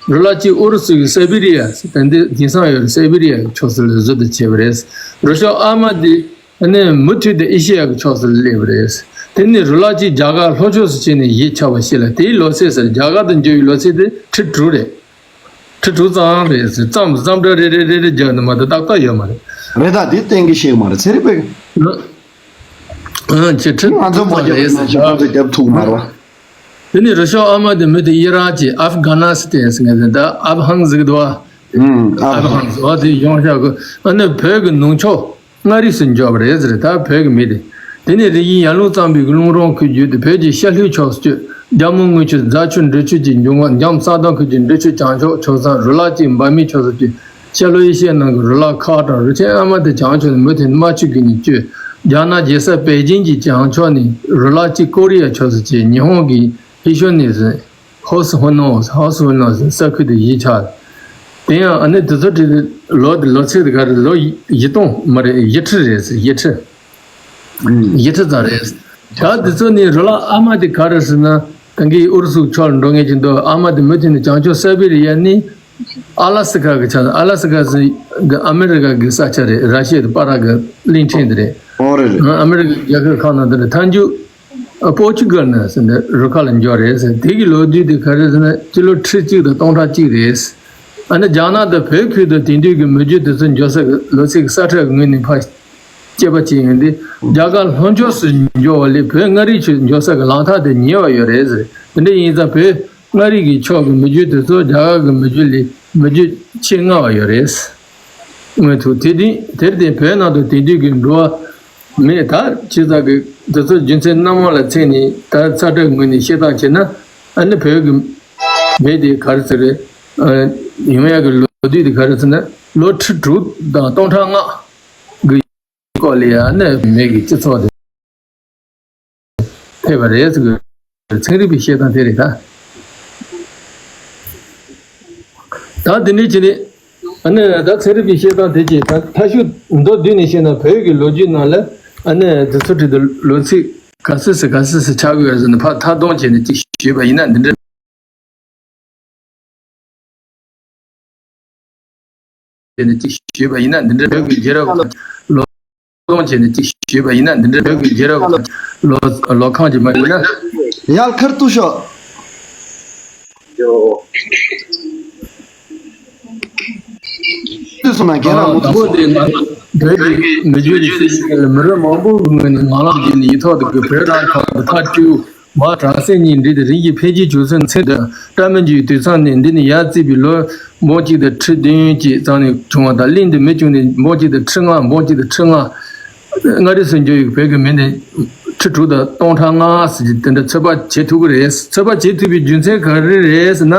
རུ་ལག་གཅིག་ཨུ་རུ་སུ་གི་སེ་བི་རི་ཡ་ཟེར་ད་འདི་དེང་སང་ཡོད་རེད། སེ་བི་རི་ཡ་གི་ཕྱོགས་སུ་ལ་ཟུར་དུ་བྱས་པ་རེད། རུ་ཤོག་ཨ་མ་དེ། ཨ་ནི་མུ་མཐུད་དུ་ཨེ་ཤེ་ཡ་གི་ཕྱོགས་སུ་སླེབས་པ་རེད། དེ་ནས་རུ་ལག་གཅིག་རྒྱ་གར་ལྷོ་ཕྱོགས་སུ་ཕྱིན་ནས་གཞིས་ཆགས་པ་ཞིག་ལ། དེའི་ལོ་ཚད་ཟེར་རྒྱ་གར་དུ་འབྱོར་བའི་ལོ་ཚད་དེ་ཁྲི་དྲུག་རེད། ཁྲི་དྲུག་ཙམ་རེད་ཟེར། ཙམ་ཙམ་འདྲ་རེ་རེ་རེ་རེ་རྒྱག་ནས་མ་གཏོགས་ཏག་ཏག་ཡོད་མ་རེད། རེད། ད་དེ་གཏན་འཁེལ་ཤེས་ཀྱི་མ་རེད། ཚན་རིག་པས། ཨ་ཅེ་ཁྲི་ང་ཚོ་མ་དྲུག་ཙམ་རྒྱབ་རེད་ན་ཟེར། ང་ཚོ་རྒྱབ་ཐུབ་མ་རེད་བ། དེ་ནས་རུ་ཤོག་ཨ་མ་དེ་མི་དེ་ཨི་རག་གི་ཨབ་གྷ་ན་སི་ཐན་ཟེར་མཁན་དེ། ད་ཨབ་ཧང་ཟེར་གི་འདུག་བ། ཨུམ། ཨབ་ཧང་། ཨབ་ཧང་ཟེར་བ་དེ་གཞུང་ཞབས་གི་ཨ་ནི་བོད་ཀྱི་ནུབ་ཕྱོགས་མངའ་རིས་སུ་འབྱོར་བ་རེད་ཟེར། ད་བོད་ཀྱི་མི་དེ། དེ་ནས་རི་བཞིའི་ཡར་ཀླུང་གཙང་པོའི་ཀླུང་རོང་ཁུལ་བརྒྱུད་དེ་བོད་ཀྱི་ཤར་ལྷོའི་ཕྱོགས་སུ་བསྐྱོད། རྒྱ་མོ་རྔུལ་ཆུ་རྫ་ཆུ་འབྲི་ཆུ་གྱི་འབྱུང་ཁུངས་འཇམ་ས་དོང་ཁུལ་གྱི་འབྲི་ཆུ་བྱང་ཕྱོགས་ཕྱོགས་མཚམས་རུ་ལག་གཅིག་འབར་མའི་ཕྱོགས་སུ་བསྐྱོད། ཤར་ལྷོ་ཨེ་ཤི་ཡའི་ནང་གི་རུ་ལག་ཁག་དང་རུ་ཆེན་ཨ་མ་དེ་བྱང་ཕྱོགས་ནས་མུ་མཐུད་ནས་རྨ་ཆུ་བརྒྱུད་ནས་བསྐྱོད། རྒྱ་ནག་རྒྱལ་ས་པེ་ཅིང་གི་བྱང་ཕྱོགས་ནས་རུ་ལག་གཅིག་ཀོ་རི་ཡ་ཕྱོགས་སུ་བསྐྱོད། ཉི་ཧོང་གི་ཧི་ཤོ་ནས་ཟིན། ཧོ་སི་ཧོ་ནོ། ཧོ་སི་ཧོ་ནོ་ཟེར་ས་ཁུལ་དུ་གཞིས་ཆགས། དེ་ཡང་ཨ་ནི་དེ་ཚོ་བྲིས་ཏེ་ལོ་དེ་ལོ་ཚད་དེ་ག་རེ། ལོ་བཞི་སྟོང་མ་རེད། བཞི་ཁྲི་རེད་ཟེར། བཞི་ཁྲི། བཞི་ཁྲི་ཙམ་རེད། ད་དེ་ཚོ་ནི་རུ་ལག་ཨ་མ་དེ་ག་རེ་ཟེར་ན། ད་གིན་ཨུ་རུ་སུ་ཕྱོགས་ལ་འགྲོ་མཁན་ཅིག་འདུག་ཨ་མ་དེ་མུ་མཐུད་ནས་བྱང་ཕྱོགས་སེ་བི་རི་ཡ་ནི་ཨ་ལ་སི་ཀ་གི་ཆ། ཨ་ལ་སི་ཀ་ཟེར་གི་ཨ་མེ་རི་ཀ་གི་ས་ཆ་རེད། ར་ཤི་ཡ་དང་པ་ར་གི་གླིང་ཕྲན་དེ་རེད། ཨོ་རེད་རེད། ཨ་མེ་རི་ཀ་རྒྱལ་ཁབ་ཁག་ནང་དེ་རེད། མཐའ་མཇུག་ཨ་པོར་ཅུ་གལ་ནས་ཟེར་ནས་རུ་ཁག་ལ་འབྱོར་རེད་ཟེར། དེ་གི་ལོ་དུས་དེ་ག་རེ་ཟེར་ན་སྤྱི་ལོ་ཁྲི་གཅིག་དང་སྟོང་ཕྲག་གཅིག་རེད། ཨ་ནི་རྒྱ་ནག་དང་བོད་ཁུལ་དུ་དེང་དུས་ཀྱི་མི་རྒྱུད་དེ་ཚོ་འབྱོར་ས་གི་ལོ་ཚིགས་ས་ཁྲའི་ངོས་ནས་ཕར་དཔྱད་པ་བྱས་ཡོང་དུས། རྒྱ་གར་ལྷོ་ཕྱོགས་སུ་འབྱོར་བ་ལས་བོད་མངའ་རིས་ཆུ་འབྱོར་ས་གི་ལམ་ཐག་དེ་ཉེ་བ་ཡོད་རེད་ཟེར། དེ་འདྲ་ཡིན་ཙང་བོད་མངའ་རིས་ཀྱི་ཕྱོགས་ཀྱི་མི་རྒྱུད་དེ་ཚོ་རྒྱ་གར་གྱི་མི་རྒྱུད་ལས་མི་རྒྱུད་ཆེས་སྔ་བ་ཡོད་རེད། མངོན་ཐུབ། དེ་དུས་དེར་བརྟེན་བོད་ནང་དུ་དེང་དུས་ཀྱི་འགྲོ་བ་ མེད། ད་ཅི་ཙག་གི་དེ་ཚོ་རྒྱུ་མཚན་སྣ་མང་ལ་བརྟེན་ནས། ད་ཚ་དྲོད་ངོས་ནས་བཤད་སྟངས་བྱས་ན། ཨ་ནི་བོད་ཀྱི་མི་དེ་ག་རེ་ཟེར་རེད། ཡོང་ཡག་གི་ལོ་དུས་དེ་ག་རེ་ཟེར་ན། ལོ་ཁྲི་དྲུག་དང་སྟོང་ཕྲག་ལྔ་གི་སྐོར་ལ་ཡང་ནི་མི་གི་སྤྱི་ཚོགས་དེ་ཕེབས་པ་རེད་ཟེར་གི། ཚན་རིག་པའི་བཤད་སྟངས་དེ་རེད་ད། ད་དེ་ནས་ཅི་ནས། ཨ་ནི་ད་ཚན་རིག་པའི་བཤད་སྟངས་དེ་ཅི། ད་ཐ་ཤུ་མདོར་བསྡུས་ནས་བཤད་ན། བོད་ཀྱི་ལོ་རྒྱུས་ནང་ལ། ཨ་ནི་དེ་ཚོ་ཁྲིད་དུ་ལོ་ཚིགས་ག་ཚོད་ཟེར་ག་ཚོད་ཟེར་ཆགས་དགོས་ཟེར་ནས། ཕར་མཐའ་སྡོམ་བྱས་ནས་ཅིག་ཞུས་པ་ཡིན་ན། འདི་འདྲ། བྱས་ནས་ཅིག་ཞུས་པ་ཡིན་ན། འདི་འདྲ་བོད་ཀྱི་རྒྱལ་རབས་ལོ་སྟོང་བྱས་ནས་ཅིག་ཞུས་པ་ཡིན་ན། འདི་འདྲ་བོད་ཀྱི་རྒྱལ་རབས་ལོ་ལོ་ཁང་གི་མ་ཡིན་ན། ཡར་ཁར་ཏུ་ཤོག་དུས་སུ་ན་རྒན་རང་མུ་མཐུད་དེ་ང་བོད་ཀྱི་མི་རྒྱུད་ཀྱི་སྲིད་བྱུས་ལ། མི་རབས་མང་པོ་གི་ངོས་ནས་ངང་ལག་བརྒྱུད་ནས་ཡིག་ཐོག་ཏུ་གི་བོད་རང་ཁ་བ་ཐག་བཅུ། མ་བྲག་སྲིན་གཉིས་འདྲེས་ཏེ་རིམ་གྱིས་འཕེལ་རྒྱས་བྱུང་ཚུལ་མཚོན་དོན། སྐྲ་མི་འཇུག་དུས་མཚམས་ནས་འདི་ནས་ཡར་བརྩིས་པའི་ལོ་འབུམ་གཅིག་དང་ཁྲི་བདུན་ཅིག་ཙམ་ནས་བྱུང་བ་དང་། གླིང་དུ་མི་བྱུང་ནས་འབུམ་གཅིག་དང་ཁྲི་ལྔ། འབུམ་གཅིག་དང་ཁྲི་ལྔ། མངའ་རིས་སུ་འབྱོར་ཡོད་བོད་ཀྱི་མི་ནི་ཁྲི་དྲུག་དང་སྟོང་ཕྲག་ལྔ་ཟེར་གྱི་དེ་འདྲ་ཚོད་དཔག་བྱེད་ཐུབ་ཀྱི་རེད། ཚོད་དཔག་བྱེད་ཐུབ་པའི་རྒྱུ་མཚན་ག་རེ་རེད་ཟེར་ན།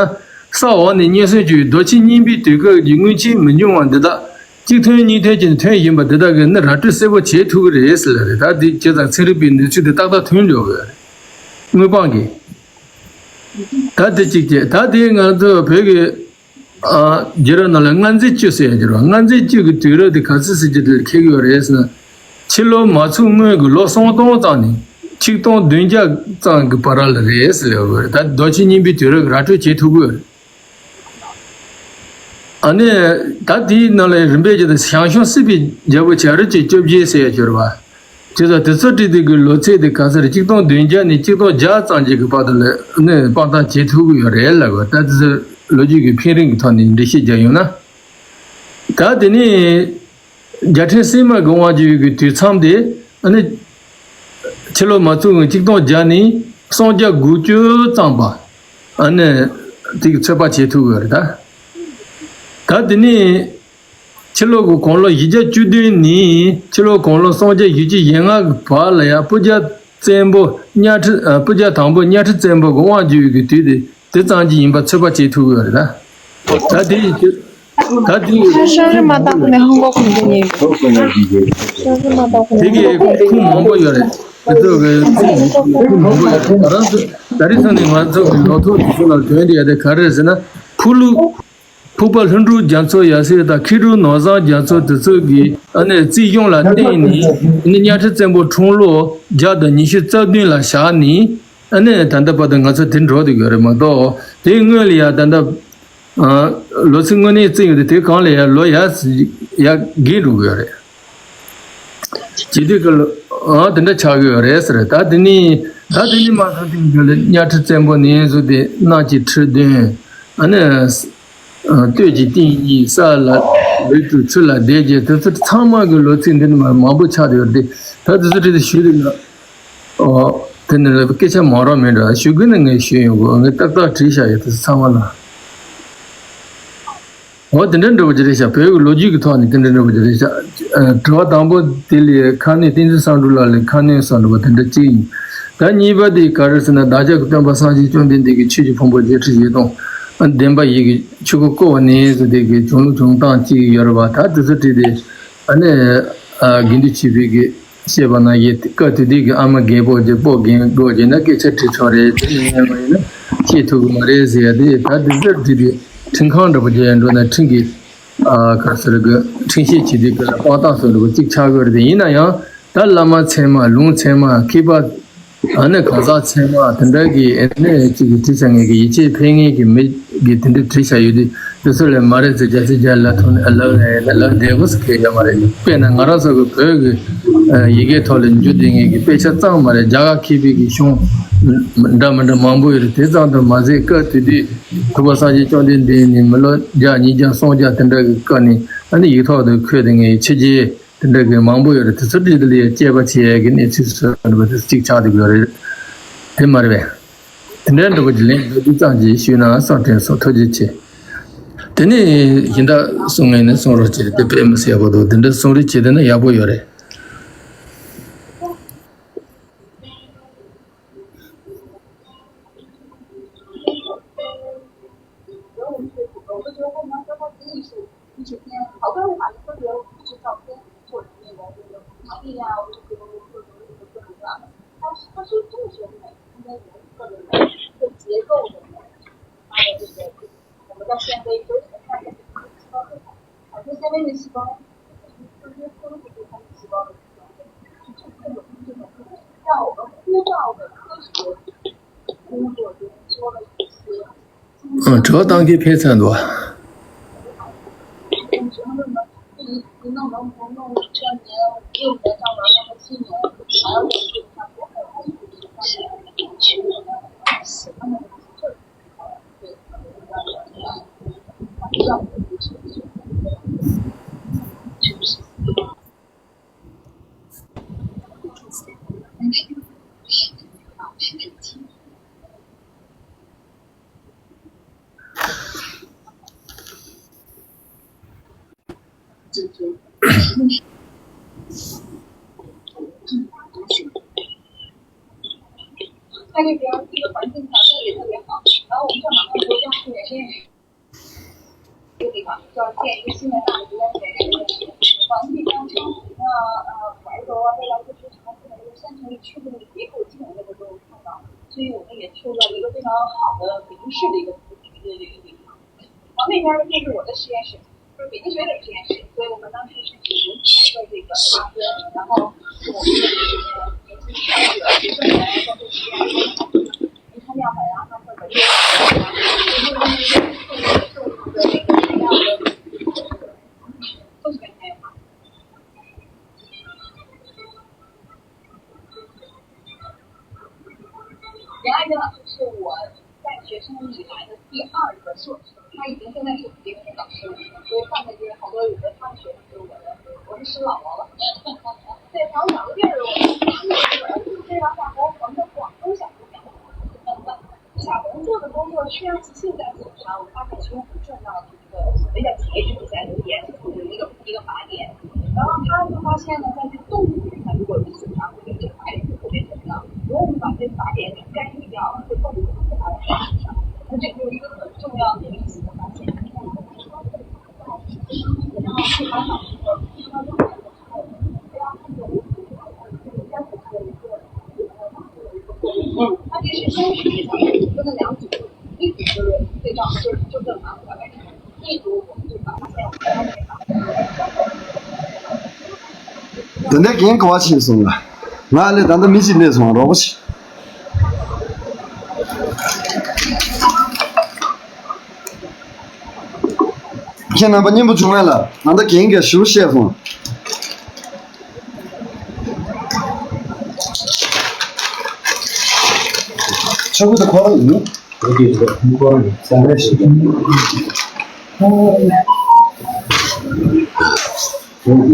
ས་འོག་ནས་མཉེན་གསོད་བྱས་པའི་རྡོ་ཆས་རྙིང་པའི་དུས་སྐབས་ཀྱི་དངུལ་ཆས་མི་ཉུང་བ་འདི་དག་གཅིག་ཐོན་གཉིས་ཐོན་གྱིས་ཐོན་བཞིན་པ་འདི་དག་གིས་ནི་ར་སྤྲོད་གསལ་པོ་བྱེད་ཐུབ་ཀྱི་རེད་ཟེར་ལ་རེད། ད་འདི་བྱས་ཙང་ཚན་རིག་པའི་གནས་ཚུལ་འདི་ཏག་ཏག་ཐོན་འགྲོ་གི་རེད། དངོས་དཔང་གིས། ད་དེ་གཅིག་བྱས། ད་དེ་ང་ཚོ་བོད་ཀྱི་ཨ་རྒྱལ་རབས་ནང་ལ་མངའ་མཛད་བཅུ་ཟེར་ཡ་ཅིག་ཡོད་རེད་བ། མངའ་མཛད་བཅུ་གི་དུས་རབས་དེ་ག་ཚོད་ཟེར་གྱི་དེ་འཁེལ་གྱི་ཡོད་རེད་ཟེར་ན། ཕྱི་ལོ་མ་ཚུགས་སྔོན་གྱི་ལོ་སུམ་སྟོང་ཙམ་ནས་ཆིག་སྟོང་བདུན་བརྒྱ་ཙམ་གྱི་བར་ལ་རེད་ཟེར་ཡོད་རེད། ད་རྡོ་ཆས་རྙིང་པའི་དུས་རབས་ཀྱི་ར་སྤྲོད་བྱེད་ཐུབ་ཀྱི་ཡོད་རེད། ཨ་ནི་ད་དེའི་ནང་ལ་རིམ་པས་ཀྱི་ཞང་ཞུང་སྲིད་པའི་རྒྱལ་པོ་བྱ་རི་ཅན་བཅོ་བརྒྱད་ཟེར་ཡ་ཅིག་ཡོད་རེད་བ། བྱས་ཙང་དེ་ཚོ་བྲིས་དུས་ཀྱི་ལོ་ཚིགས་དེ་ག་ཚོད་རེད། ཆིག་སྟོང་བདུན་བརྒྱ་ནས་ཆིག་སྟོང་བརྒྱ་ཙམ་ཅིག་གི་བར་དུ་ལ་ནི་དཔང་རྟགས་བྱེད་ཐུབ་ཀྱི་ཡོད་རེད་ལབ་དགོས། ད་དེ་ཚོ་ལོ་རྒྱུས་ཀྱི་འཕེལ་རིམ་གྱི་ཐོག་ནས་འགྲེལ་བཤད་རྒྱག་ཡོང་ན། ད་དེ་ནས་རྒྱལ་ཕྲན་སིལ་མ་གི་དབང་བསྒྱུར་གྱི་དུས་མཚམས་དེ་ཨ་ནི་ཕྱི་ལོ་མ་ཚུགས་ཀྱི་ཆིག་སྟོང་བརྒྱ་ནས་སུམ་བརྒྱ་དགུ་བཅུ་ཙམ་པ་ཨ་ནི་དེ་གི་ཚོད་དཔག་བྱེད་ཐུབ་ཀྱི་ཡོད་རེད་ད། ད་དེ་ནས། ཕྱི་ལོ་གི་གོང་ལོ་བཞི་བརྒྱ་བཅུ་བདུན་ནས་ཕྱི་ལོ་གོང་ལོ་སུམ་བརྒྱ་བཞི་བཅུ་ཞེ་ལྔ་གི་བར་ལ་ཡང་སྤུ་རྒྱལ་བཙན་པོ་གཉའ་ཁྲི། ཨ། སྤུ་རྒྱལ་དང་པོ་གཉའ་ཁྲི་བཙན་པོ་གི་དབང་བསྒྱུར་བའི་དུས་དེ་དེ་ཙམ་གྱི་ཡིན་པ་ཚོད་དཔག་བྱེད་ཐུབ་ཀྱི་ཡོད་རེད་ད། ད་དེ་ཡི་དུས། ད་དེ་ཡི་ཤ་ཤ་རི་མ་ཏ་ཁུ་ནས་ཧོང་ཀོང་ཁུ་འདི་ཉིད། ཤ་ཤ་རི་མ་ཏ་ཁུ་ནས། དེ་གི་ཁུངས་མང་པོ་ཡོད་རེད། དེ་ཚོ་གི་ཁུངས་མང་པོ་ཡོད་རེད། ང་རང་ཚོ་ད་རེས་ཚོ་ནས་ང་ཚོ་གི་ལོ་ཐོ་དེ་ཚོ་ལ་དོན་དེ་ཡ་དེ་ག་རེ་རེད་ཟེར་ན། ཕུག་ལུགས། ཕུག་པ་ལྷུན་གྲུབ་རྒྱ་མཚོ་ཡབ་སྲས་དང་མཁས་གྲུབ་ནོར་བཟང་རྒྱ་མཚོ་དེ་ཚོ་གི་ཨ་ནི་རྩིས་གཞུང་ལ་བརྟེན་ནས་ཨ་ནི་གཉའ་ཁྲི་བཙན་པོ་འཁྲུངས་ལོ་བརྒྱ་དང་ཉི་ཤུ་རྩ་བདུན་ལ་བཞག་ནས། ཨ་ནི་ད་ལྟ་བར་དུ་ང་ཚོ་དེ་འགྲོ་བསྡད་ཡོད་རེད་མ་གཏོགས། དེའི་སྔོན་ལ་ཡ་ད་ལྟ་ཨ་ལོ་ཚིགས་དངོས་གནས་བརྩི་ཡོང་དུས་དེ་གང་ལ་ཡ་ལོ་ཡ་ཡ་རྒས་འགྲོ་གི་ཡོད་རེད། བྱེད་དུས་ཀྱི་ལོ་ཨ་དེ་འདྲ་ཆགས་ཀྱི་ཡོད་རེད་ཟེར། ད་དེ་ནི་ད་དེ་ནི་མ་ཐག་དེ་གཉའ་ཁྲི་བཙན་པོ་ནས་བཟུང་སྟེ་གནམ་གྱི་ཁྲི་བདུན། ཨ་ནི་ཨ་སྟོད་ཀྱི་སྟེང་གཉིས། ས་ལ་ལུས་གྲུབ། ཆུ་ལ་སྡེ་བརྒྱད། དེ་ཚོ་ཚང་མ་གི་ལོ་ཚིགས་འདི་ནི་མ་མང་པོ་ཆགས་ཡོད་རེད་དེ། ད་དེ་ཚོ་བྲིས་ཏེ་ཞུས་དུས་ན། ཨོ། དེ་ནི་སྐད་ཆ་མང་རབས་མེད་འགྲོ། ཞུ་དགོས་ན་ངས་ཞུས་ཡོང་གི། ངས་ཏག་ཏག་བྲིས་བཞག་ཡོད། དེ་ཚོ་ཚང་མ་ལ། འོ་དེ་འདྲ་འདྲ་པོ་ཅིག་རེད་ཤག་བོད་ཀྱི་ལོ་རྒྱུས་ཀྱི་ཐོག་ནས་དེ་འདྲ་འདྲ་པོ་ཅིག་རེད་ཤག་ཨ། དྲི་བ་དང་པོ་དེ་ལ་ཁ་སྣོན། བསྟན་འཛིན་བསམ་གྲུབ་ལགས་ལ་ཁ་སྣོན་གསུངས་འདུག་པ། དེ་འདྲ་གཅིག་ཡིན། ད་གཉིས་པ་དེ་ག་རེ་ཟེར་ན། བདག་ཅག་གི་སྟོན་པ་སངས་རྒྱས་བཅོམ་ལྡན་འདས་ཀྱིས་ཆོས་ཀྱི་ཕུང་པོ་བརྒྱད་ཁྲི་བཞི་སྟོང་བདེན་པ་ཡི་གེ་ཆོས་སྐུ་བསྐོར་བ་ནས་བཟུང་སྟེ་གི་བྱུང་ལུགས་བྱུང་སྟངས་གཅིག་ཡོད་རེད་པ། ད་དེ་ཚོ་བྲིས་ཏེ་ཨ་ནི་ཨ་དགེ་འདུན་ཆོས་འཕེལ་གྱིས། བཤད་པ་ན། ཡི་སྐབས་དེ་དུས་ཀྱི་ཨ་མ་རྒན་པོ་རྒྱུ་སྤོ་རྒན་རྒོད་ཀྱིས་ན་སྐད་ཆ་དྲིས་ཆོག་རེད། དེ་ནས་ཡང་མ་ཡིན་ན་བཤད་ཐུབ་ཀྱི་མ་རེད་ཟེར་ཡ་དེ། ད་དེ་ཚོ་བྲིས་ཏེ་ཁྲིམས་ཁང་འདྲ་པོ་བརྒྱབ་ཡ་འགྲོ་ན། ཁྲིམས་ཀྱི་ཨ་ག་ཟེར་གི་ཁྲིམས་བཤེར་བྱེད་དུས་ཀྱི་ལ་དཔང་རྟགས་སོགས་འདྲ་པོ་གཅིག་ཆགས་ཀྱི་རེད། དེ་ཡིན་ན་ཡང་ད་བླ་མ་ཚད་མ། ལུང་ཚད་མ། མཁས་པ། ཨ་ནི་གང་ཟག་ཚད་མ་དེ་འདྲ་གི་ཨ་ནི་གཅིག་གིས་བྲིས་ཚར་མཁན་གྱི་ཡིད་ཆེས་འཕེར་མཁན་གྱི་མི་གིས་དེ་འདྲ་བྲིས་བཞག་ཡོད་དུས། དེ་ཚོ་ལས་མ་རེད་ཟེར། རྒྱ་ཆེ་རྒྱ་ལ་ཐོན་ལབ་ལབ་བསྡད་དགོས་ཟེར་མཁན་ཡོད་མ་རེད། དཔེར་ན་ང་རང་ཚོ་གི་བོད་ཀྱི་ཡི་གེའི་ཐོག་ལ་འཇུ་བསྡད་མཁན་གྱི་དཔེ་ཆ་ཙམ་མ་རེད། རྒྱ་གར་མཁས་པའི་གི་གཞུང་འདྲ་མི་འདྲ་མང་པོ་ཡོད་རེད། དེ་ཙམ་དུ་མ་ཟད་སྐབས་དེ་དུས་ཐུབ་པ་སངས་རྒྱས་བཅོམ་ལྡན་འདས་ནས་མི་ལོ་བརྒྱ་ཉིས་བརྒྱ་སུམ་བརྒྱ་དེ་འདྲ་གི་སྐབས་ནས་ཨ་ནི་ཡིག་ཐོག་ཏུ་འཁོད་བསྡད་མཁན་གྱི་ཕྱི་རྒྱལ་དེ་འདྲ་གི་མང་པོ་ཡོད་རེད། དེ་ཚོ་བྲིས་དེ་ལ་དཔྱད་པ་བྱེད་ཡས་ཀྱི་གནས་ཚུལ་སོགས་འདྲ་པོ་དེ་གཅིག་ཆགས་བསྡད་ཡོད་རེད། དེ་མ་རེད་པས། དེ་འདྲའི་འདྲ་པོ་ཅིག་ལན་བརྒྱད་ཅུ་ཙམ་ཅིག་ཞུས་ན་བསམ་དྲན་སོང་། ཐུགས་རྗེ་ཆེ། དེ་ནས་གཞན་དག་གསུང་མཁན་ནི་གསུང་རོགས་བྱེད། དེ་དཔེ་མི་སྲིད་ཡག་པོ་འདུག་དེ་འདྲ་གསུང་རེས་བྱེད་བསྡད་ན་ཡག་པོ་ཡོད་རེད། 他是他是这么说的，应该有一个人的结构的，他的这个我们到现在都是看的细胞，反正下面的细胞就是就是恢复它的细胞的，就这种这种让我们枯燥的科学工作中说了一些。 ཨང་། དྲི་བ་བཏང་མཁན་ཕེབས་ཚར་འདུག་ཨ།它这边这个环境条件也特别好，然后我们在马上回家去也是。 这个地方就要建一个新的大的国家体育学院。往那地方去，那呃，怀柔啊，未来就是长春的一个山城里去的一个地方，那个都看到，所以我们也去了一个非常好的北京市的一个布局的这个地方。然后那边儿就是我的实验室，就是北京学院的实验室，所以我们当时是只排着这个大哥，然后我们的这个年轻的学生来做实验。 杨爱珍老师是我在学生以来的第二个硕士，他已经现在是已经是导师了，所以上面就是好多有的他的学生就是我的，我是师姥姥了。对，还有两个地儿我们，就是非常大，我们的广东小姑娘。 小红做的工作虽然不是现在做啥，我发现其中很重要的一个，什么叫材质不在留言，有一个一个靶点。然后他就发现呢，在这动物里面，如果是经常会有这个靶点特别重要。如果我们把这个靶点给干预掉，这个动物不会在它的身上。那这就是一个很重要的一个发现。 ད་ལྟ་རྒན་ག་པར་ཕྱིན་སོང་ལ། ང་ལ་ད་ལྟ་མི་ཞིག་སླེབས་སོང་། རོགས་པ་ཞིག་ཁྱེད་རྣམ་པ་སྙན་པོ་བྱུང་བས་ལ། ད་ལྟ་རྒན་གྱིས་ཞུ་བཤད་སོང་། ཆོག་གི་འདུག་ཁོ་རང་ཡིན། ཁོ་རང་ཡིན། ས་རེ་ཞིག་ཡིན། ང་མ་ཡོང་།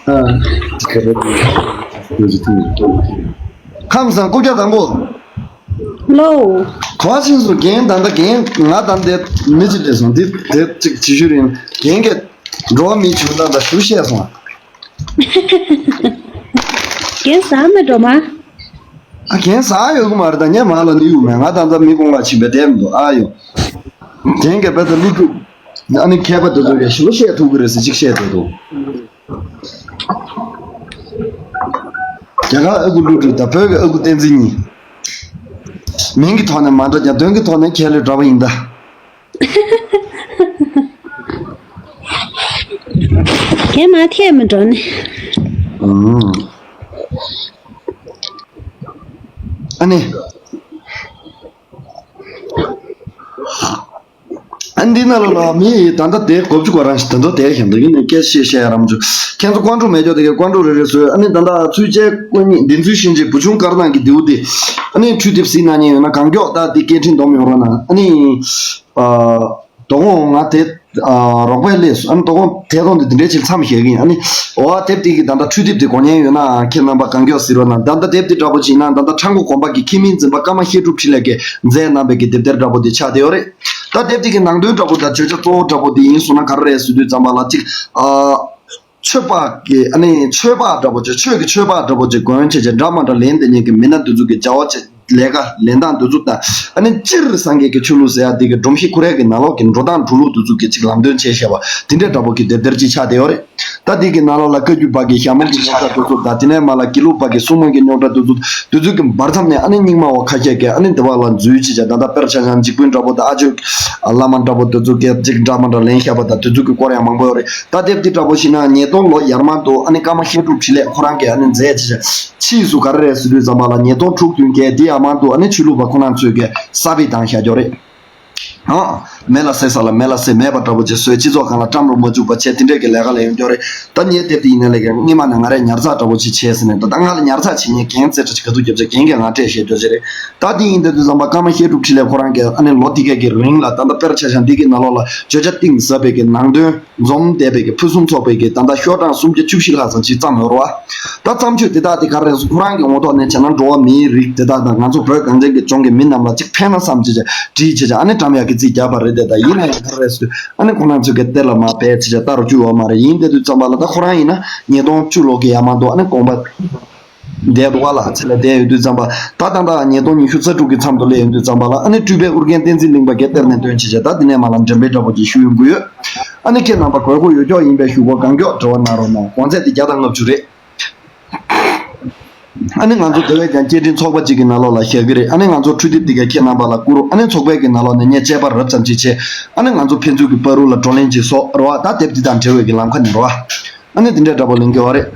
ཨ། ཁམས་བཟང་། སྐུ་རྒྱག་དང་པོ། ལོ། ག་པར་ཕྱིན་སོང་རྒན། ད་ལྟ་རྒན་ང་དང་དེ་མི་གཅིག་བསྡད་སོང་། འདི་དེ་གཅིག་བྱེད་ཤུལ་རིང་རྒན་གྱིས་འགྲོ་བ་མིའི་བྱུང་སྟངས་དང་ཞུ་བཤད་སོང་། རྒན་ཟ་མ་འགྲོ་མ། ཨ། རྒན་ཟ་ཡོད་གི་མ་རེད། ད་ངས་མ་ལ་ནི་ཡོད་མེད། ང་ད་ལྟ་མི་དགོང་ལ་ཕྱིན་པའི་དེབ་འདུག་ཨ་ཡོ། རྒན་གྱིས་བེད་ད་ལི་ཀུ། ཨ་ནི་མཁས་པ་དེ་ཚོ་གིས་ཞུ་བཤད་ཐུབ་གི་རེད་ཟེར་གཅིག་བཤད་བསྡད་འདུག་རྒྱ་གར་ཨ་ཁུ་ཀླུ་སྒྲུབ་དང་བོད་ཀྱི་ཨ་ཁུ་བསྟན་འཛིན་གཉིས། མིང་གི་ཐོག་ནས་མ་འདྲ་ཀྱང་དོན་གྱི་ཐོག་ནས་ཁྱེད་ལས་འདྲ་པོ་ཡིན་ད། རྒན་མ་ཐད་མི་འགྲོ་ནི། ཨང་། ཨ་ནི། ཨ། འདི་ན་ལོ་ལོ་མི་ད་ལྟ་དེ་གོ་བཅུག་གོ་རང་ཞིག་ད་ལྟ་དེ་བཞིན་དུ་ཡིན་ནས་སྐད་ཆ་བཤད་ཡ་རམ་ཅུ། ཁྱེད་ཚོ་ཀོན་ཀྲུ་མེད་ཀྱོ་དེ་གའི་ཀོན་ཀྲུ་རེ་རེ་བཟོས། ཨ་ནི་ད་ལྟ་ཚུལ་ཅན་ཀུན་ཉིད་བདེན་ཚུལ་ཤིང་ཆེན་བུ་ཆུང་དཀར་ནག་གི་རྡེའུ་དེ། ཨ་ནི་འཕྲུལ་དེབ་གཟིགས་གནང་མཁན་ཡོད་ན་གང་མགྱོགས་ད་དེ་སྐད་འཕྲིན་སྡོམ་ཡོང་རོགས་གནང་། ཨ་ནི། ཨ། དོ་དགོང་ང་དེ། ཨ། རོགས་པས་སླེབས་སོང་། ཨ་ནི་དོ་དགོང་དེ་དོན་དེ་དེ་འདྲའི་ཕྱིར་མཚམས་བཞག་གི་ཡིན། ཨ་ནི། འོ་དེབ་དེ་གི་ད་ལྟ་འཕྲུལ་དེབ་དེ་དགོས་མཁན་ཡོད་ན་ཁྱེད་རྣམ་པ་གང་མགྱོགས་གཟིགས་རོགས་གནང་། ད་ལྟ་དེབ་དེ་འདྲ་པོ་ཅིག་ཡིན་ན་ད་ལྟ་ཁྲ་མགོ་དགོན་པ་གི་མཁས་མིང་འཛིན་པ་ཀརྨ་བཤད་སྒྲུབ་འཕྲིན་ལས་ཀྱིས་མཛད་གནང་བའི་གི་དེབ་ཐེར་འདྲ་པོ་དེ་ཆགས་བསྡད་ཡོད་རེད། ད་དེབ་དེ་གི་ནང་དོན་འདྲ་པོ་དང་བརྗོད་བྱ་གཙོ་བོ་འདྲ་པོ་དེ་ཡིན་སོང་ན་ག་རེ་རེད་ཟེར་དུས་ཙམ་པ་ལ་གཅིག་ཨ། ཆོས་པ་གི། ཨ་ནི་ཆོས་པ་འདྲ་པོ་ཅིག་ཆོས་ཀྱི་ཆོས་པ་འདྲ་པོ་ཅིག་གོན་བྱས་བྱས་འདྲ་མ་འདྲ་ལེན་བསྡད་མཁན་གྱི་མི་སྣ་འདི་ཚོ་གི་བྱ་བ་བྱས། ལས་ཀ་ལེན་སྟངས་དེ་ཚོ་དང་། ཨ་ནི་སྤྱིར་སངས་རྒྱས་ཀྱི་ཆོས་ལུགས་ཟེར་ཡ་དེ་གི་སྒྲོམ་གཞི་ཁོ་རའི་གི་ནང་ལོགས་ཀྱི་འགྲོ་སྟངས་འགྲོ་ལུགས་དེ་ཚོ་གི་ཅིག་ལམ་སྟོན་བྱས་བཞག་པ་དེ་འདྲའི་འདྲ་པོ་གི་དེབ་དེར་ཅིག་ཆགས་བསྡད་ཡོད་རེད། ད་དེ་གི་ནང་ལོགས་ལ་བཀའ་བརྒྱུད་པ་གི་ཞྭ་མོ་གི་རྙོག་དྲ་དེ་ཚོ་དང་། དེ་ནས་མར་ལ་དགེ་ལུགས་པ་གི་སྲུང་མ་གི་རྙོག་དྲ་དེ་ཚོ། དེ་ཚོ་གི་བར་མཚམས་ནས་ཨ་ནི་རྙིང་མ་བ་ཁ་ཤས་ཀྱིས་ཨ་ནི་དེ་བ་ལ་འཛུལ་བྱས་བྱས། ད་ལྟ་དཔེར་ཆ་བཞག་ན་འཇིགས་དཔོན་འདྲ་པོ་དང་། ཨ་ཇོ་བླ་མ་འདྲ་པོ་དེ་ཚོ་གིས་ཅིག་འདྲ་མ་འདྲ་ལེན་བཞག་པ་དང་། དེ་ཚོ་གི་སྐོར་ཡང་མང་པོ་ཡོད་རེད། ད་དེབ་དེ་འདྲ་པོ་ཞིག་ན་ཉིས་སྟོང་ལོ་ཡར་མར་དུ་ཨ་ནི་ཀརྨ་བཤད་སྒྲུབ་འཕྲིན་ལས་ཁོ་རང་གིས་ཨ་ནི་མཛད་བྱས་བྱས། ཕྱིས་སུ་ག་རེ་རེད་ཟེར་དུས་ཙམ་པ་ལ་ཉིས་སྟོང་དྲུག་བདུན་བརྒྱད་དེ་ཡར་མར་དུ་ཨ་ནི་ཆོས་ལུགས་པ་ཁོ་རང་ཚོས་གི་གསར་པའི་བཏང་བཞག་ཡོད་རེད། ཨ། མེ་ལ་བསྲེགས་ས་ལ་མེ་ལ་བསྲེགས་མེད་པ་འདྲ་པོ་བྱས། སོའི་སྤྱི་ཚོགས་སྒང་ལ་བཀྲམ་རུ་མ་བཅུག་པ་བྱས། དེ་འདྲས་ཀྱི་ལས་ཀ་ལས་ཡོང་རྒྱུ་རེད། ད་ངའི་དེབ་དེ་ཡིན་ན་ལས་ཀ་སྔོན་མ་ནས་ང་རས་ཉར་ཚགས་འདྲ་པོ་ཅིག་བྱས་ཟིན་ནས། ད་ལྟ་ང་ལ་ཉར་ཚགས་བྱེད་མཁན་རྐྱེན་རྩེ་གྲ་ཅིག་ག་ཚོད་རྒྱབ་བྱས་རྐྱེན་གྱིས་ང་སྤྲད་བཞག་རྒྱུ་ཅིག་རེད། ད་དེ་ཡིན་དུས་ཙམ་པ་ཀརྨ་བཤད་སྒྲུབ་འཕྲིན་ལས་ཁོ་རང་གིས་ཨ་ནི་ལོ་དེ་ག་གི་རིང་ལ། ད་ལྟ་དཔེར་ཆ་བཞག་ན་འདི་གི་ནང་ལོགས་ལ་བརྗོད་བྱ་གཏིང་ཟབ་པའི་གི་ནང་དོན། འཛོམས་བསྡད་པའི་གི་ཕུན་སུམ་ཚོགས་པའི་གི་ད་ལྟ་ཤོག་གྲངས་སུམ་བརྒྱ་བཅུ་བཞི་ལྷག་ཙམ་ཅིག་བརྩམས་ཡོད་རེད་བ། ད་བརྩམས་ཆོས་དེ་དག་དེ་ག་རེ་རེད་ཟེར། ཁོ་རང་གི་ངོ་ཐོག་ནས་བྱས་ན་འགྲོ་བ་མིའི་རིགས་དེ་དག་དང་། ང་ཚོ་བོད་གངས་ཅན་གྱི་ལྗོངས་ཀྱི་མི་རྣམས་ལ་ཅིག་ཕན་ན་བསམ་བྱས་བྱས་བྲིས་བྱས་བྱས། ཨ་ནི་འགྲམ་ཡག་གི་རྩིས་བརྒྱབ་པ་རེད་དེ། ད་ཡིན་ན་ཡང་ག་རེ་རེད་ཟེར་དུས། ཨ་ནི་ཁོ་རང་ཚོས་གི་གཏེར་ལ་མར་སྦས་བྱས་བྱས་ལྟ་རུ་བཅུག་ཡོད་མ་རེད། ཡིན་དེ་དུས་ཙམ་པ་ལ་ད་ཁོ་རང་ཡིན་ན་ཉིས་སྟོང་བཅུ་ལོ་གི་ཡར་མར་དུ་ཨ་ནི་དགོངས་པ་བསྡད་འདུག་བ་ལ། ཚེ་ལ་བསྡད་ཡོད་དུས་ཙམ་པ། ད་ད་ལྟ་ཉིས་སྟོང་ཉི་ཤུ་རྩ་དྲུག་གི་མཚམས་དུ་སླེབས་ཡོད་དུས་ཙམ་པ་ལ། ཨ་ནི་སྤྲུལ་པའི་ཨོ་རྒྱན་བསྟན་འཛིན་གླིང་པ་གིས་གཏེར་ནས་བཏོན་བྱས་བྱས། ད་འདི་ནས་མར་ལ་འགྲེམས་སྤེལ་འདྲ་པོ་ཅིག་ཞུ་ཡོང་གི་ཡོད། ཨ་ནི་ཁྱེད་རྣམ་པ་དགོས་མཁོ་ཡོད་ཀྱོག་ཡིན་པས་ཞུ་སྒོ་གང་མགྱོགས་འབྲེལ་བ་གནང་རོགས་གནང་། གོང་ཚད་དེ་བརྒྱ་དང་ལྔ་བཅུ་རེད། ཨ་ནི་ང་ཚོ་དེ་བས་ཀྱང་སྐད་འཕྲིན་ཚོགས་པ་གཅིག་གི་ནང་ལོགས་ལ་བཞག་གི་རེད། ཨ་ནི་ང་ཚོ་འཕྲུལ་དེབ་འདི་ག་ཁྱེད་རྣམ་པ་ལ་བསྐུར་རོགས། ཨ་ནི་ཚོགས་པའི་གི་ནང་ལོགས་ནས་ངས་དཔྱད་པ་རབ་ཙམ་ཅིག་བྱས། ཨ་ནི་ང་ཚོ་ཕན་ཚུན་གྱི་བར་དུ་ལ་བགྲོ་གླེང་ཅིག་བཟོ་རོགས་ཨ། ད་དེབ་འདི་དང་འབྲེལ་བའི་གི་ལམ་ཁ་ནས་རོགས་ཨ། ཨ་ནི་འདི་འདྲའི་འདྲ་པོ་ལེན་གྱི་ཡོད་རེད།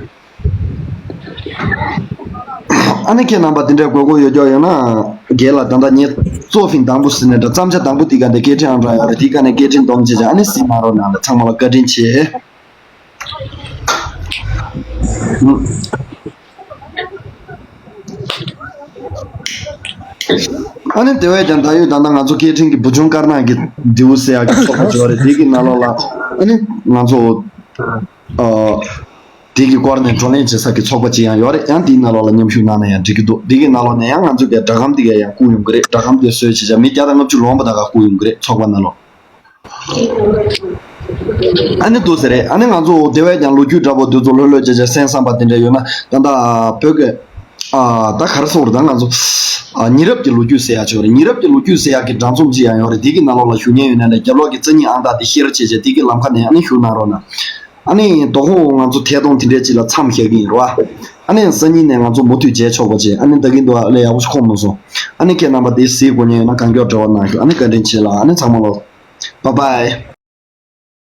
ཨ་ནི་ཁྱེད་རྣམ་པ་འདི་འདྲའི་དགོས་མཁོ་ཡོད་ཀྱོག་ཡོད་ན། རྒན་ལགས་ད་ལྟ་ངས་གཙོ་ཕིན་དང་པོ་ཟེར་ནས་འདྲ། བརྩམས་བྱ་དང་པོ་འདི་ག་ནས་སྐད་འཕྲིན་ཨང་གྲངས་ཡོད་རེད། དེ་ག་ནས་སྐད་འཕྲིན་སྡོམ་བྱས་བྱས་ཨ་ནི་གཟིགས་གནང་རོགས་གནང་། ད་ཚང་མ་ལ་བཀའ་དྲིན་ཆེ། ཨ་ནི་དེ་བས་ཀྱང་ད་ཡོད་ད་ལྟ་ང་ཚོ་སྐད་འཕྲིན་གྱི་བུ་ཆུང་དཀར་ནག་གི་མདེའུ་ཟེར་ཡག་གི་ཚོགས་པ་ཅིག་ཡོད་རེད། དེ་གི་ནང་ལོགས་ལ་ཨ་ནི་ང་ཚོ་ཨ་དེ་གི་སྐོར་ནས་བགྲོ་གླེང་བྱེད་ས་གི་ཚོགས་པ་ཅིག་ཡང་ཡོད་རེད། ཡང་དེའི་ནང་ལོགས་ལ་མཉམ་ཞུགས་གནང་ན་ཡང་འགྲིག་གི་འདུག་དེ་གི་ནང་ལོགས་ནས་ཡང་ང་ཚོ་གི་སྒྲ་སྒམ་དེ་ག་ཡང་བསྐུར་ཡོང་གི་རེད། སྒྲ་སྒམ་དེ་བཟོས་བྱས་བྱས་མི་བརྒྱ་དང་ལྔ་བཅུ་ལོངས་པ་ད་ག་བསྐུར་ཡོང་གི་རེད། ཚོགས་པ་ནང་ལོགས། ཨ་ནི་འདུག་ཟེར་རེད། ཨ་ནི་ང་ཚོ་དེ་བས་ཀྱང་ལོ་རྒྱུས་འདྲ་པོ་འདི་ཚོ་ལྷོད་ལྷོད་བྱས་བྱས་གསན་བསམ་པ་དེ་འདྲ་ཡོད་ན། ད་ལྟ་བོད་ཀྱི་ཨ་ད་ག་རེ་ཟེར་དགོས་རེད། ད་ང་ཚོ་ཨ་ཉེ་རབས་ཀྱི་ལོ་རྒྱུས་ཟེར་ཡག་ཅིག་ཡོད་རེད། ཉེ་རབས་ཀྱི་ལོ་རྒྱུས་ཟེར་ཡག་གི་སྒྲ་འཛོམས་ཅིག་ཡང་ཡོད་རེད། དེ་གི་ནང་ལོགས་ལ་ཞུགས་མཁན་ཡོད་ན་ནས་རྒྱབ་ལོགས་ཀྱི་རྩ་གཉིས་ཨང་རྟགས་དེ་ཤེར་བྱས་བྱས་དེ་གི་ལམ་ཁ་ནས་ཨ་ནི་ཞུགས་གནང་རོགས་གནང་། ཨ་ནི་དོ་དགོང་ང་ཚོ་ཐད་གཏོང་དེ་འདྲས་ཅིག་ལ་མཚམས་བཞག་གི་ཡིན་རེད་བ། ཨ་ནི་སང་ཉིན་ནས་ང་ཚོ་མུ་མཐུད་མཇལ་ཆོག་པ་བྱས། ཨ་ནི་ད་གིན་དུ་ཨ་ལས་ཡག་པོ་ཞིག་གོ་མ་སོང་། ཨ་ནི་ཁྱེད་རྣམ་པ་དེ་གཟིགས་དགོས་མཁན་ཡོད་ན་གང་མགྱོགས་འབྲེལ་བ་གནང་ཤོག་ཨ་ནི་བཀའ་དྲིན་ཆེ་ལགས། ཨ་ནི་ཚང་མ་ལོ། Bye bye.